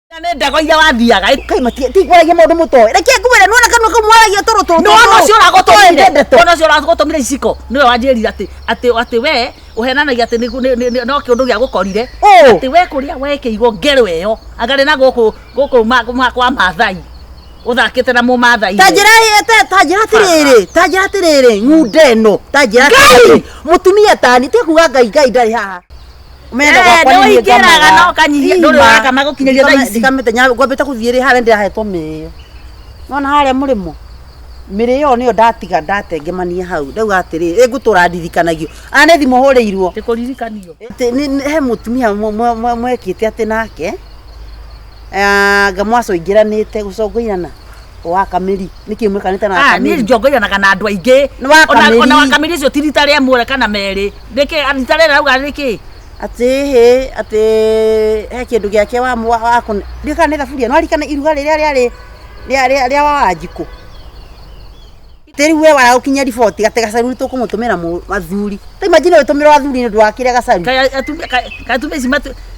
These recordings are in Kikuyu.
Nĩ ndego iria wathiaga. Kai matie ti kwaragia maundu mutoe. Reke ngwire nona kanua kau mwaragia toro toro. Nĩ wona ũcio ũragũtũmire. Ndeto. Wona ũcio ũragũtũmire iciko nĩwe wanjĩrire atĩ atĩ we ũhenanagia atĩ no kĩũndũ gĩa gũkorire. Ũ. Atĩ we kũrĩa wekĩirwo ngero ĩyo angarĩ na gũkũ gũkũ kwa Maathai ũthakĩte na mũmathai. Ta njĩra ta njĩra atirĩrĩ, ta njĩra atirĩrĩ, ng'unda ĩno, ta njĩra atirĩrĩ. Mũtumia tani, ti kuga Ngai Ngai ndarĩ haha. Ũmenye gwakwa nĩ nĩ niĩ ũingĩraga ngamaga. na ũkanyihia, ndũrĩ Ima. ũrakama gũkinyĩria thaa ici. Ndikamĩte ngwambĩte gũthiĩ rĩ harĩa ndĩrahetwo mĩrĩo. Nona harĩa mũrĩmo. Mĩrĩo nĩyo ndatiga ndatengemania hau. Ndauga atĩrĩ, ĩngũtũra ndirikanagio. Aya nĩ thimũ hũrĩirwo. Ndĩkũririkanio. Atĩ he mũtumia mwekĩte atĩ nake ngamwacoingĩranĩte gũcongoirana wa kamĩri nĩkĩ mwĩkanĩte na Ah, niĩ wakamĩri njongoiranaga na andũ aingĩ. Nĩ wa Ona kamĩri. wakamĩri ũcio ti rita rĩa kana merĩ. Nĩkĩ rita rĩrĩ rauga nĩkĩ? Atĩ hĩ atĩ he kĩndũ gĩake wa wa ndiũĩ kana nĩ thaburia no arikana iruga rĩrĩa rĩarĩ rĩa wa Wanjikũ. Atĩ rĩu we waragũkinyia riboti atĩ gacaru nĩ tũkũmũtũmĩra athuri. Ta imagine ũgĩtũmĩrwo athuri nĩ ũndũ wa kĩrĩa gacaru. Kaĩ atumia kaĩ atumia ici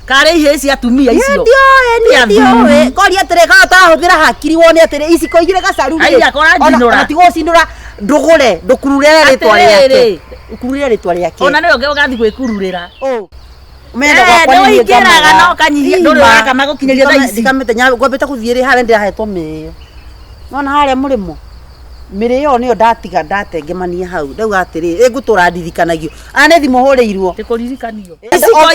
karĩ ihĩĩ cia atumia icio. Ndiũĩ niĩ Ti ndiũĩ athuri. ngoria atĩrĩ kana ũtarahũthĩra hakiri wone atĩrĩ iciko igĩrĩ gacaru rĩ. Aiya, kora njinũra. Ona tiga ũcinũra ndũgũre ndũkururĩre rĩtwa rĩake. Atĩrĩrĩ. Ũkururĩre rĩtwa rĩake. Ona nĩwe ũgathiĩ gwĩkururĩra. Ũ. Ũmenye gwakwa nĩ nĩ niĩ ũingĩraga ngamaga. na ũkanyihia, ndũrĩ Ima. ũrakama gũkinyĩria thaa ici. Ndikamĩte ngwambĩte gũthiĩ rĩ harĩa ndĩrahetwo mĩrĩo. Nona harĩa mũrĩmo. Mĩrĩo nĩyo ndatiga ndatengemania hau. Ndauga atĩrĩ, ĩngũtũra ndirikanagio. Aya nĩ thimũ hũrĩirwo. Ndĩkũririkanio.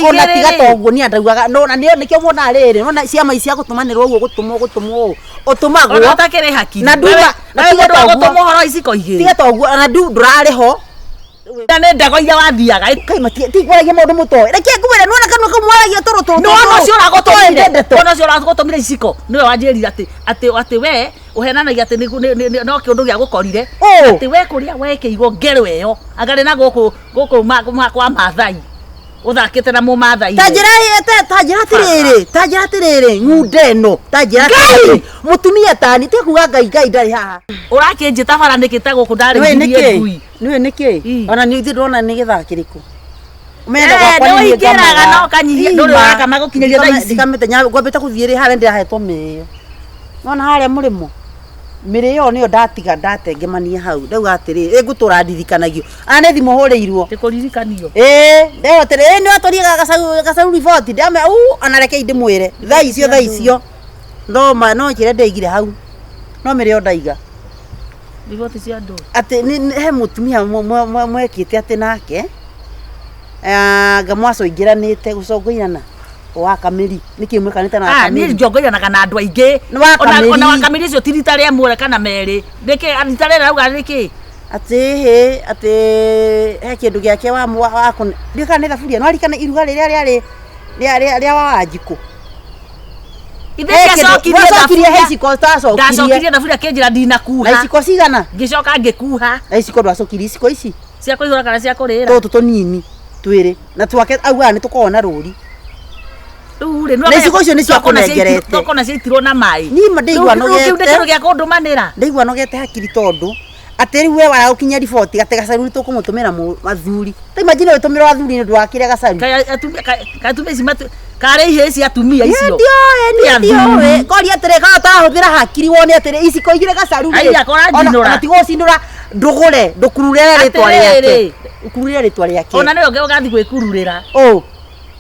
Ona tiga ta ũguo niĩ ndaugaga nona nĩo nĩkĩo muonaga rĩrĩ nona ciama ici cia gũtũmanĩrwo ũguo gũtũmwo gũtũmwo ũũ ũtũmagwo Ona ũtakĩrĩ hakiri. Na nduma- na Wewe tiga mũndũ wa ta ũguo. gũtũmwo ũhoro wa iciko igĩrĩ. tiga ta ũguo ona ndũrarĩ ho. Na nĩ ndego iria wathiaga. Kai matie ti kwaragia maundu mutoe. Reke ngwire nona kanua kau mwaragia toro toro. Nĩ wona ũcio ũragũtũmire. Ndeto. Wona ũcio ũragũtũmire iciko nĩwe wanjĩrire atĩ atĩ we ũhenanagia atĩ no kĩũndũ gĩa gũkorire. Ũ. Atĩ we kũrĩa wekĩirwo ngero ĩyo angarĩ na gũkũ gũkũ kwa Maathai ũthakĩte na mũmathai. Ta njĩra ta njĩra atirĩrĩ, ta njĩra atirĩrĩ, ng'unda ĩno, ta njĩra atirĩrĩ. Mũtumia tani, ti kuga Ngai Ngai ndarĩ haha. Ũrakĩnjĩta bara nĩkĩ ta gũkũ Nĩũĩ ndarĩithirie nĩkĩ? ngui. Nĩũĩ nĩkĩ? Ona nĩ ithuĩ ndĩrona nĩ gĩthaa kĩrĩkũ. Ũmenye gwakwa nĩ nĩ niĩ ũingĩraga ngamaga. na ũkanyihia, ndũrĩ Ima. ũrakama gũkinyĩria thaa ici. Ndikamĩte ngwambĩte gũthiĩ rĩ harĩa ndĩrahetwo mĩrĩo. Nona harĩa mũrĩmo. Mĩrĩo nĩyo ndatiga ndatengemania hau. Ndauga atĩrĩ, ĩngũtũra ndirikanagio. Aya nĩ thimũ hũrĩirwo. Ndĩkũririkanio. Ĩĩ, ndero atĩrĩ, ĩĩ nĩ watwaria gacaru riboti. Ndame u ona reke ndĩmwĩre. Thaa icio thaa icio. No ma no njĩre ndaigire hau. No mĩrĩo ndaiga. Riboti cia andũ. Atĩ he mũtumia mwekĩte atĩ nake ngamwacoingĩranĩte gũcongoirana wa kamĩri nĩkĩ mwĩkanĩte na Ah, niĩ wakamĩri. njongoiranaga na andũ aingĩ. Nĩ wa kamĩri. Ona wakamĩri ũcio ti rita rĩa mũre kana merĩ. Nĩkĩ rita rĩrĩ rauga nĩkĩ? Atĩ hĩ atĩ he kĩndũ gĩake wa ndiũĩ kana nĩ thaburia no arikana iruga rĩrĩa rĩarĩ rĩa wa Wanjikũ. Ithe ndiacokirie Wacokirie he thaburia. iciko utacokirie. Ndacokirie thaburia kĩnjĩra Na ndinakuha. iciko cigana? Ngĩcoka ngĩkuha. Na iciko ndwacokirie iciko ici Cia kũihũra kana cia kũrĩra. tũtũ tũnini twĩrĩ na twake augaga nĩ tũkoragwo na rũri. Rĩu rĩ, Na iciko icio nĩcio akũnengerete. Tokona ciaitirwo na maĩ. Niĩ ma ndĩigua Rĩu kĩu nĩ nogete. kĩndũ gĩa kũndũmanĩra. Ndaigua nogete hakiri tondũ atĩ rĩu we waragũkinyia riboti atĩ gacaru nĩ tũkũmũtũmĩra athuri. Ta imagine ũgĩtũmĩrwo athuri nĩ ũndũ wa kĩrĩa gacaru. Kaĩ atumia kaĩ atumia ici karĩ ihĩĩ cia atumia icio. Ndiũĩ niĩ Ti athuri. ndiũĩ ngoria atĩrĩ kana ũtarahũthĩra hakiri wone atĩrĩ iciko igĩrĩ gacaru rĩ. Aiya, kora njinũra. Ona tiga ũcinũra ndũgũre ndũkururĩre rĩtwa rĩake. Atĩrĩrĩ. Ũkururĩre rĩtwa rĩake. Ona nĩwe ũgathiĩ gwĩkururĩra. Ũ.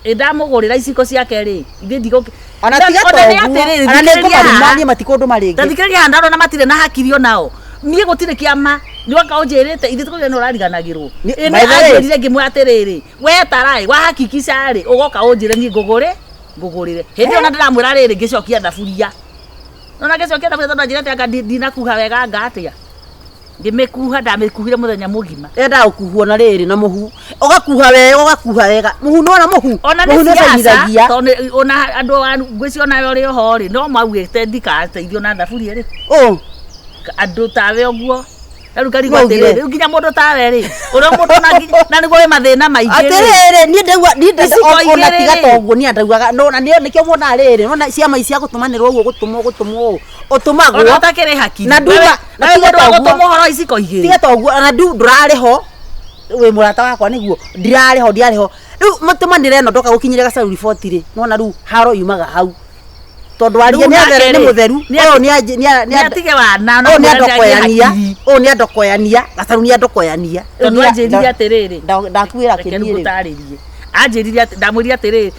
Ĩ ndamũgũrĩra iciko ciake rĩ, ithe ndigũ Ona tiga Ona nĩ ta ũguo. atĩrĩrĩ, Ona nĩ thikĩrĩria ngũmaruma haha. niĩ matikũndũma rĩngĩ. Ta thikĩrĩria haha ndarona matirĩ na hakiri onao. Niĩ gũtirĩ kĩama nĩ waka ũnjĩrĩte ithe tũkũrĩa nĩ ũrariganagĩrwo. Ĩ By the way. anjĩrire ngĩmwĩra atĩrĩrĩ, we tarai wahakikisha rĩ ũgoka ũnjĩre niĩ ngũgũre ngũgũrĩre. Hĩndĩ ĩyo na ndĩramwĩra rĩrĩ ngĩcokia thaburia. Nona ngĩcokia thaburia tondũ anjĩrĩte anga ndinakuha wega anga atĩa. Ngĩmĩkuha ndamĩkuhire mũthenya mũgima. Endaga gũkuhwo na rĩrĩ na mũhu. Ũgakuha wega ũgakuha wega. Mũhu nĩwona mũhu? Ona Mũhu nĩ siasa nĩũcainithagia. tondũ ona andũ a ngwĩciria onawe ũrĩ oho rĩ no maugĩte ndikateithio na thaburia rĩ. Ũ. Andũ tawe ũguo. Rĩu ngarigwo No ugire. atĩrĩrĩ, rĩu nginya mũndũ tawe rĩ, ũrĩa mũndũ na nginya na nĩguo wĩ mathĩna maingĩ rĩ. Atĩrĩrĩ niĩ ndaigua niĩ Iciko ona igĩrĩ tiga rĩ. ta ũguo niĩ ndaugaga nona nĩkĩo muonaga rĩrĩ nona ciama ici cia gũtũmanĩrwo ũguo gũtũmwo gũtũmwo ũũ ũtũmagwo. Ona ũtakĩrĩ hakiri. Na nduma na Wewe tiga mũndũ ta wa ũguo. gũtũmwo ũhoro wa iciko igĩrĩ. Tiga ta ũguo ona ndũrarĩ ho wĩ mũrata wakwa nĩguo ndirarĩ ho ndiarĩ ho. Rĩu mũtũmanĩre ĩno ndoka gũkinyĩria gacaũ riboti rĩ nĩwona rĩu haro yumaga hau. Tondũ waria Rĩu nĩ athere nake nĩ rĩ, mũtheru. Ũyũ nĩ anji- nĩ a- nĩ nĩ a- atige wana na ũyũ nĩ mwĩre nĩ agĩe andokoyania. hakiri. Ũyũ nĩ andokoyania. Gacaru nĩ andokoyania. Rĩu Tondũ anjĩrire atĩrĩrĩ, Ndakuĩra reke rĩu kĩniĩ rĩu. ngũtarĩrie. Anjĩrire atĩ, ndamwĩrire atĩrĩrĩ,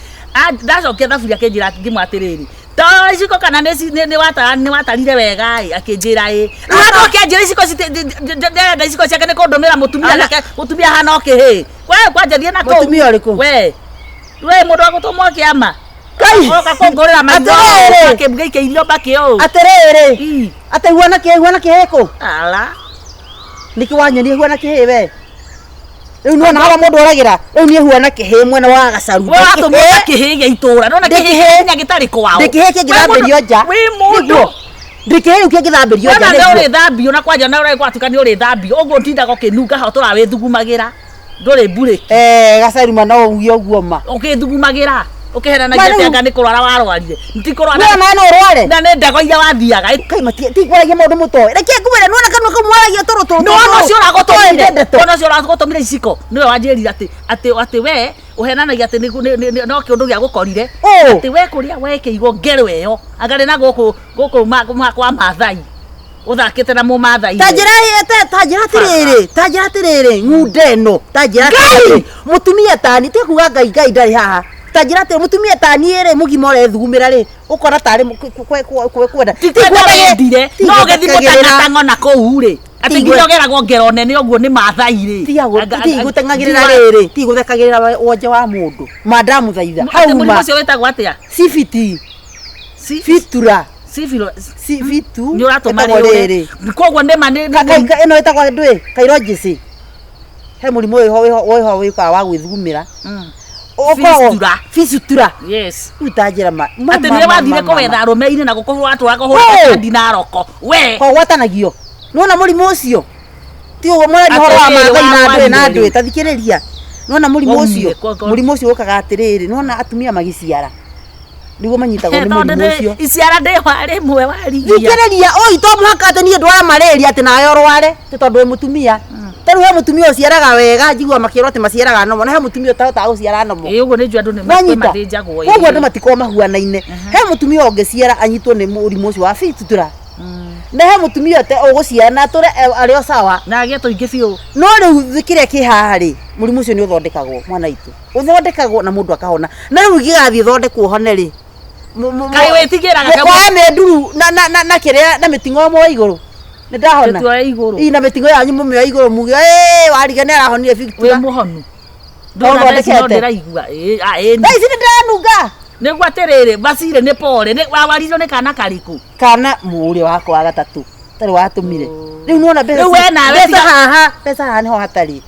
ndacokia thaburia akĩnjĩra ngĩmwĩra atĩrĩrĩ, to iciko kana nĩ nĩ watarire wega ĩ, akĩnjĩra ĩ. Rĩu andũ akĩanjĩra iciko ndĩrenda iciko ciake nĩ kũndũmĩra mũtumia Ana- nake, mũtumia ahana o kĩhĩĩ. We kwanja thiĩ na kũu. Mũtumia ũrĩkũ? We. We mũndũ wa gũtũmwo kĩama. Kai! Oka kũngũrĩra maitho. Atĩrĩrĩ! Akĩngĩikĩirio mbakĩ ũũ. Atĩrĩrĩ. Ii. Atĩ huana kĩhĩ huana kĩhĩ kũ? Ala. Nĩkĩ wanyonia huana kĩhĩ we? Rĩu nĩwona hawa mũndũ oragĩra. Rĩu niĩ huana kĩhĩ mwena wa gacaru. We watũmwo ta kĩhĩĩ gĩa itũũra. Nona Ndĩ kĩhĩĩ kĩhĩĩ. nginya gĩtarĩ kwao. Ndĩ kĩhĩ kĩngĩthambĩrio nja. Wĩ mũndũ. Nĩguo. Ndĩ kĩhĩ rĩu kĩngĩthambĩrio nja. Wona nĩ nĩguo. ũrĩthambio na kwanja na ũrĩ gwatuĩka nĩ ũrĩthambio. Ũguo ũtindaga ũkĩnunga haha ũtũraga wĩthugumagĩra. Ndũrĩ mburĩki. Eh, gacaru ma no uge ũguo ma. Ũkĩthugumagĩra. Ma Ũkĩhenanagia rĩu- atĩ anga nĩ kũrwara warwarire. Ti kũrwara. We ona no ũrware. Na nĩ ndego iria wathiaga. Kai mati ti kwaragia maũndũ mũtoĩ. Reke ngwĩre nĩwona kanua kau mwaragia tũrũ tũrũ. Nĩ wona ũcio ũragũtũmire. ndeto. Wona ũcio ũragũtũmire iciko. Nĩwe wanjĩrire atĩ atĩ atĩ we ũhenanagia atĩ no kĩũndũ gĩa gũkorire. Ũ. Atĩ we kũrĩa wekĩirwo ngero ĩyo. Anga nĩ na gũkũ gũkũ kwa Maathai. Ũthakĩte na mũmathai. Ta njĩra ta njĩra atĩrĩrĩ, ta njĩra atĩrĩrĩ, ng'unda ĩno, ta njĩra atĩrĩrĩ, mũtumia tani, ti kuga Ngai Ngai ndarĩ haha. Ta njĩra atĩrĩ, mũtumia tani rĩ, mũgima ũrethugumĩra rĩ, ũkona tarĩ kwenda. Ti kwenda wendire no ũgĩthiĩ mũtang'atang'o na kũu rĩ. Atĩ nginya ũgeragwo ngero nene ũguo nĩ Maathai rĩ. Ti gũteng'agĩrĩra rĩrĩ, ti gũthekagĩrĩra wonje wa mũndũ. Ma ndamũthaitha. Atĩ Hau mũrimũ ma. ũcio wĩtagwo atĩa? Cibiti, fitura, cibitu. Nĩ ũratũma ĩtagwo rĩũre. rĩrĩ. Koguo nĩ ma nĩ Ĩno ĩtagwo ndũĩ, kairojĩcĩ. He mũrimũ wĩho wĩho wĩho wĩkaga wa gwĩthugumĩra. Ũkoragwo- Fistula. Fistula. Yes. Rĩu ta njĩra ma. Atĩ nĩwe wathire kũwetha arũme-inĩ na gũkũ watũraga kũhũra kandi na roko. We. Kogwatanagio. Nĩwona mũrimũ ũcio? Ti ũguo mũraria ũhoro wa Atĩrĩrĩ, Maathai na ndũĩ na warwarire ndũĩ, ta thikĩrĩria. Nĩwona mũrimũ Waumire ũcio? Mũrimũ ũcio ũkaga atĩrĩrĩ, nĩwona atumia magĩciara. Nĩguo manyitagwo nĩ Tondũ mũrimũ ũcio. iciara ndĩ wa rĩmwe warigia. Thikĩrĩria, oi to mũhaka atĩ niĩ ndware malaria atĩ nawe ũrware, tĩ tondũ wĩ mũtumia. Ta rĩu he mũtumia ũciaraga wega, njiguaga makĩrwo atĩ maciaraga nomo, na he mũtumia ũtahotaga gũciara nomo. Ĩĩ ũguo nĩ njũĩ andũ nĩ Wanyita? mathĩnjagwo. Koguo andũ matikoragwo mahuanaine. He mũtumia ũngĩciara anyitwo nĩ mũrimũ ũcio wa fistula. Na he mũtumia ũgũciara na atũre arĩ o sawa. Na agĩe tũingĩ biũ. No rĩu kĩrĩa kĩ haha rĩ, mũrimũ ũcio nĩ ũthondekagwo mwana witũ. Ũthondekagwo na mũndũ akahona. Na rĩu ingĩgathiĩ thondekwo hone rĩ, Kaĩ wĩtigĩraga mũkoya mĩnduru na na na na kĩrĩa na mĩting'oe muoe igũrũ. Nĩ ndahona. Tũtuoe igũrũ. Ii na mĩting'oe yanyu mũmĩoe igũrũ muge ĩĩ wariga nĩ arahonire Wĩ fistula. mũhonu. No Ndũna thaa ici no ũthondekete. ndĩraigua. Ĩĩ, a, ĩĩ. Thaa ici nĩ ndĩranunga. Nĩguo atĩrĩrĩ, bacirĩ nĩ pore. Nĩ wawaririo nĩ kana karĩkũ? Kana mũrĩ wakwa wa gatatũ tarĩ watũmire. Rĩu nĩwona mbeca Rĩu we nawe mbeca tiga- haha, mbeca haha nĩho hatarĩ.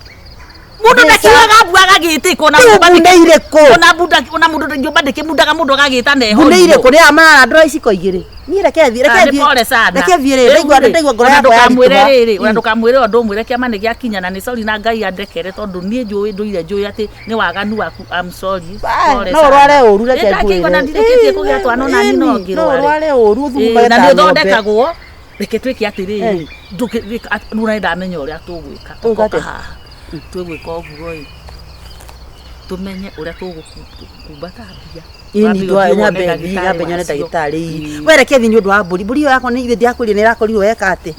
Mũndũ Mbeca. ndakiugaga mbu agagĩtĩka ona Rĩu nyũmba mbune irĩkũ? ona bunda ona mũndũ nyũmba ndĩkĩmundaga mũndũ agagĩta na Mbune ehorire. irĩkũ? Nĩ aya mararandũra iciko igĩrĩ. Niĩ reke thiĩ, reke Nĩ thiĩ. pole sana. Reke thiĩ rĩ, ndaigua ndaigua ngoro Ona yakwa ndũkamwĩre yaritũha. rĩrĩ, ona ndũkamwĩre ũndũ ũmwĩre kĩama nĩ gĩakinya na nĩ sorry na Ngai andekere tondũ niĩ njũĩ ndũire njũĩ atĩ nĩ waganu waku. I'm sorry. Ah, Pole no sana. ũrware ũru reke Ĩ, ndakĩigua na ngwĩre. ndirĩkĩtie kũgĩa twana ona niĩ no Ĩni, no ngĩrware. ũrware ũru ũthugumage Ĩ, na ta nĩ ng'ombe. ũthondekagwo reke twĩke atĩrĩrĩ Eh. rĩu na nĩndamenya ũrĩa tũgwĩka Tũgwĩka tũgoka atĩa? haha twĩgwĩka ũguo ĩ tũmenye ũrĩa tũgũkumbata mbia Ĩni Wambe ũthiĩ wone nyambe ndagĩtarĩ nyambe nyone wacio. ndagĩtarĩ. Ĩ. We reke thiĩ nĩ ũndũ wa mbũri. Mbũri ĩyo yakwa nĩ ithe ndiakwĩrire nĩ ĩrakorirwo eka atĩ.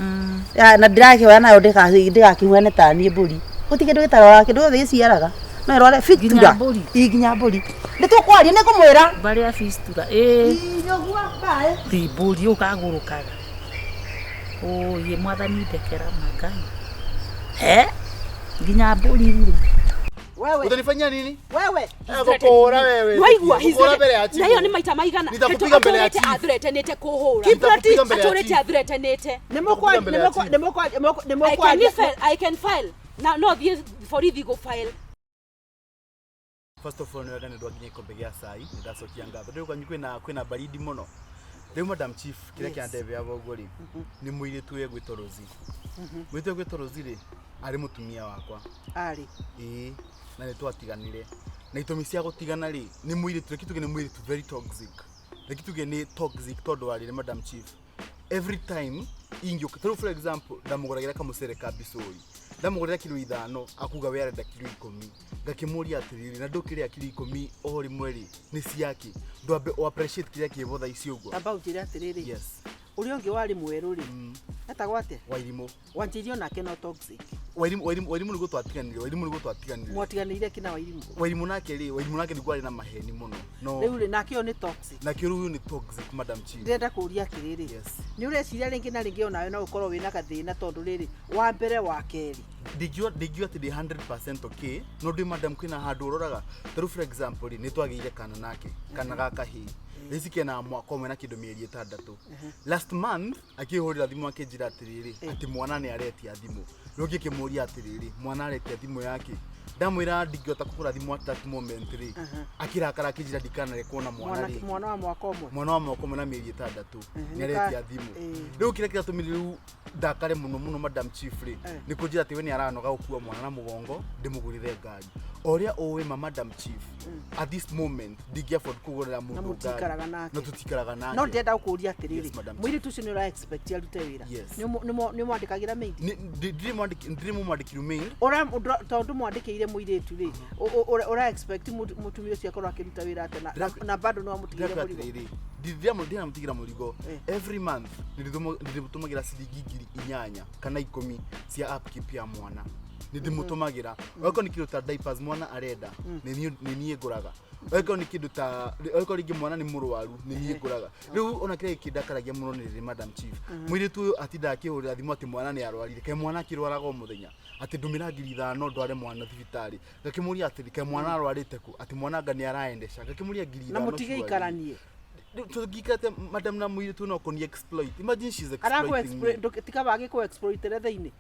Na ndĩrakĩoya nayo ndĩgakĩhuane ta niĩ mbũri. Gũtirĩ kĩndũ gĩtarwaraga, kĩndũ gĩothe gĩciaraga. No ĩrware fistula. Nginya mbũri? Ĩ, nginya mbũri. Nĩ tũkwaria, nĩ ngũmwĩra. Mbarĩ ya fistula ĩ Ĩ, nĩũguo, bye. ti mbũri ũkagũrũkaga ũyĩ mwathani ndekera ma Ngai he nginya mbũri rĩ Wewe, Utanifanyia nini? wewe. Eh, Gũkũhũra wewe. Waigua he's Gũkũhũra mbere ya na hiyo chifu. nĩ maita maigana Nitakupiga mbele ya chief. athreatenĩte kũhũra Nitakupiga mbele ya atũrĩte chief. athreatenĩte Nitakupiga mbele ya chief. I can file, I can file. Na no thiĩ borithi gũ file. First of all, nĩ wega nĩ ndwa nginya ikombe gĩa cai, nĩ ndacokia ngatho. Rĩu kwanyu kwĩna baridi mũno. Rĩu Madam Chief, kĩrĩa kĩandebea ũguo rĩ, nĩ mũirĩtu ũyũ egwĩtwo Rosie. Mũirĩtu ũyũ egwĩtwo Rosie rĩ, arĩ mũtumia wakwa. Arĩ. Ĩĩ, na nĩ twatiganire. Na itũmi cia gũtigana rĩ, nĩ mũirĩtu, reke tuge nĩ mũirĩtu very toxic. Reke tuge nĩ toxic tondũ wa rĩrĩ Madam Chief. Every time ingĩũka, tarĩu for example, ndamũgũragĩra kamũcere ka bicũi. Ndamũgũrĩra kiro 5 akuga we arenda kiro 10. Ngakĩmũria atĩrĩrĩ, na ndũkĩrĩa kiro 10 o rĩmwe rĩ, nĩ ciake? Ndwambe o appreciate kĩrĩa kĩbo thaa ici ũguo. Amba ũnjĩre atĩrĩrĩ, Yes. ũrĩa ũngĩ warĩ mwerũ rĩ, etagwo atĩa? Wairimũ. Wanjĩirie onake no toxic. Wairimũ, Wairimũ, Wairimũ nĩguo twatiganire, Wairimũ nĩguo twatiganire. Mwatiganĩire kĩna Wairimũ? Wairimũ nake rĩ, Wairimũ nake nĩguo arĩ na maheni mũno. No Rĩu rĩ, nake ũyũ nĩ toxic. Nake rĩu ũyũ nĩ toxic, Madam Chief. Ndĩrenda kũũria atĩrĩrĩ, Yes. nĩ ũreciria rĩngĩ na rĩngĩ onawe no ũkorwo wĩna gathĩna tondũ rĩrĩ wa mbere wa kerĩ? Ndingiuga atĩ ndĩ 100% okay, no ndĩ madam kwĩna handũ ũroraga. Ta rĩu for example rĩ, nĩ twagĩire kana nake, kana ga kahĩĩ. Rĩu ici kena mwaka ũmwe na kĩndũ mĩeri 6. Last month akĩhũrĩra thimũ akĩnjĩra atĩrĩrĩ, atĩ mwana nĩ aretia thimũ. Rĩu ngĩkĩmũria atĩrĩrĩ, mwana aretia thimũ yake? Ndamwĩra ndingĩhota kũgũra thimũ at that moment rĩ, akĩrakara akĩnjĩra ndikanare kuona mwana rĩngĩ. Mwana wa mwaka ũmwe? Mwana wa mwaka ũmwe na mĩeri 6 nĩ aretia thimũ. Rĩu kĩrĩa kĩratũmire rĩu ndakare mũno mũno, Madam Chief rĩ, nĩ kũnjĩra atĩ we nĩ aranoga gũkua mwana na mũgongo, ndĩmũgũrĩre ngari. O ũrĩa ũĩ ma Madam Chief, at this moment ndingĩ afford kũgũrĩra mũndũ ngari. Mũtikaraga nake. No tũtikaraga nake. No ndĩrenda gũkũria atĩrĩrĩ, Yes, Madam. Mũirĩtu ũcio nĩ ũra expect arute wĩra? Yes. Nĩ mwandĩkagĩra maid? Ndirĩ mũmwandĩkĩru mail. Ũra tondũ mwandĩkĩire mũirĩtu rĩ, ũra expect mũtumia ũcio akorwo akĩruta wĩra atĩa na bado no amũtigĩre Ndĩrakwĩra mũrigo? atĩrĩrĩ, ndiramũtigĩra mũrigo. Every month nĩndĩmũtũmagĩra ciringi 8,000 kana 10 cia upkeep ya mwana, nĩndĩmũtũmagĩra. Okorwo nĩ kĩndũ ta diapers mwana arenda, nĩ niĩ ngũraga. Okorwo nĩ kĩndũ ta, okorwo rĩngĩ mwana nĩ mũrwaru, nĩ niĩ ngũraga. Rĩu ona kĩrĩa gĩkĩndakaragia mũno nĩ rĩrĩ, Madam Chief, mũirĩtu ũyũ atindaga akĩhũrĩra thimũ atĩ mwana nĩ arwarire. Kaĩ mwana akĩrwaraga o mũthenya? Atĩ ndũmĩra 5,000 ndware mwana thibitarĩ. Ngakĩmũria atĩrĩ, kaĩ mwana arwarĩte kũ? Atĩ mwana anga nĩ araendesha. Ngakĩmũria ngiri Na ithano mũtigĩikaranie? Rĩu tũngĩikara madam na mũirĩtu no kũni exploit. Imagine, she's Arakũ exploiting me. Tikaba agĩkũ exploitere thĩinĩ.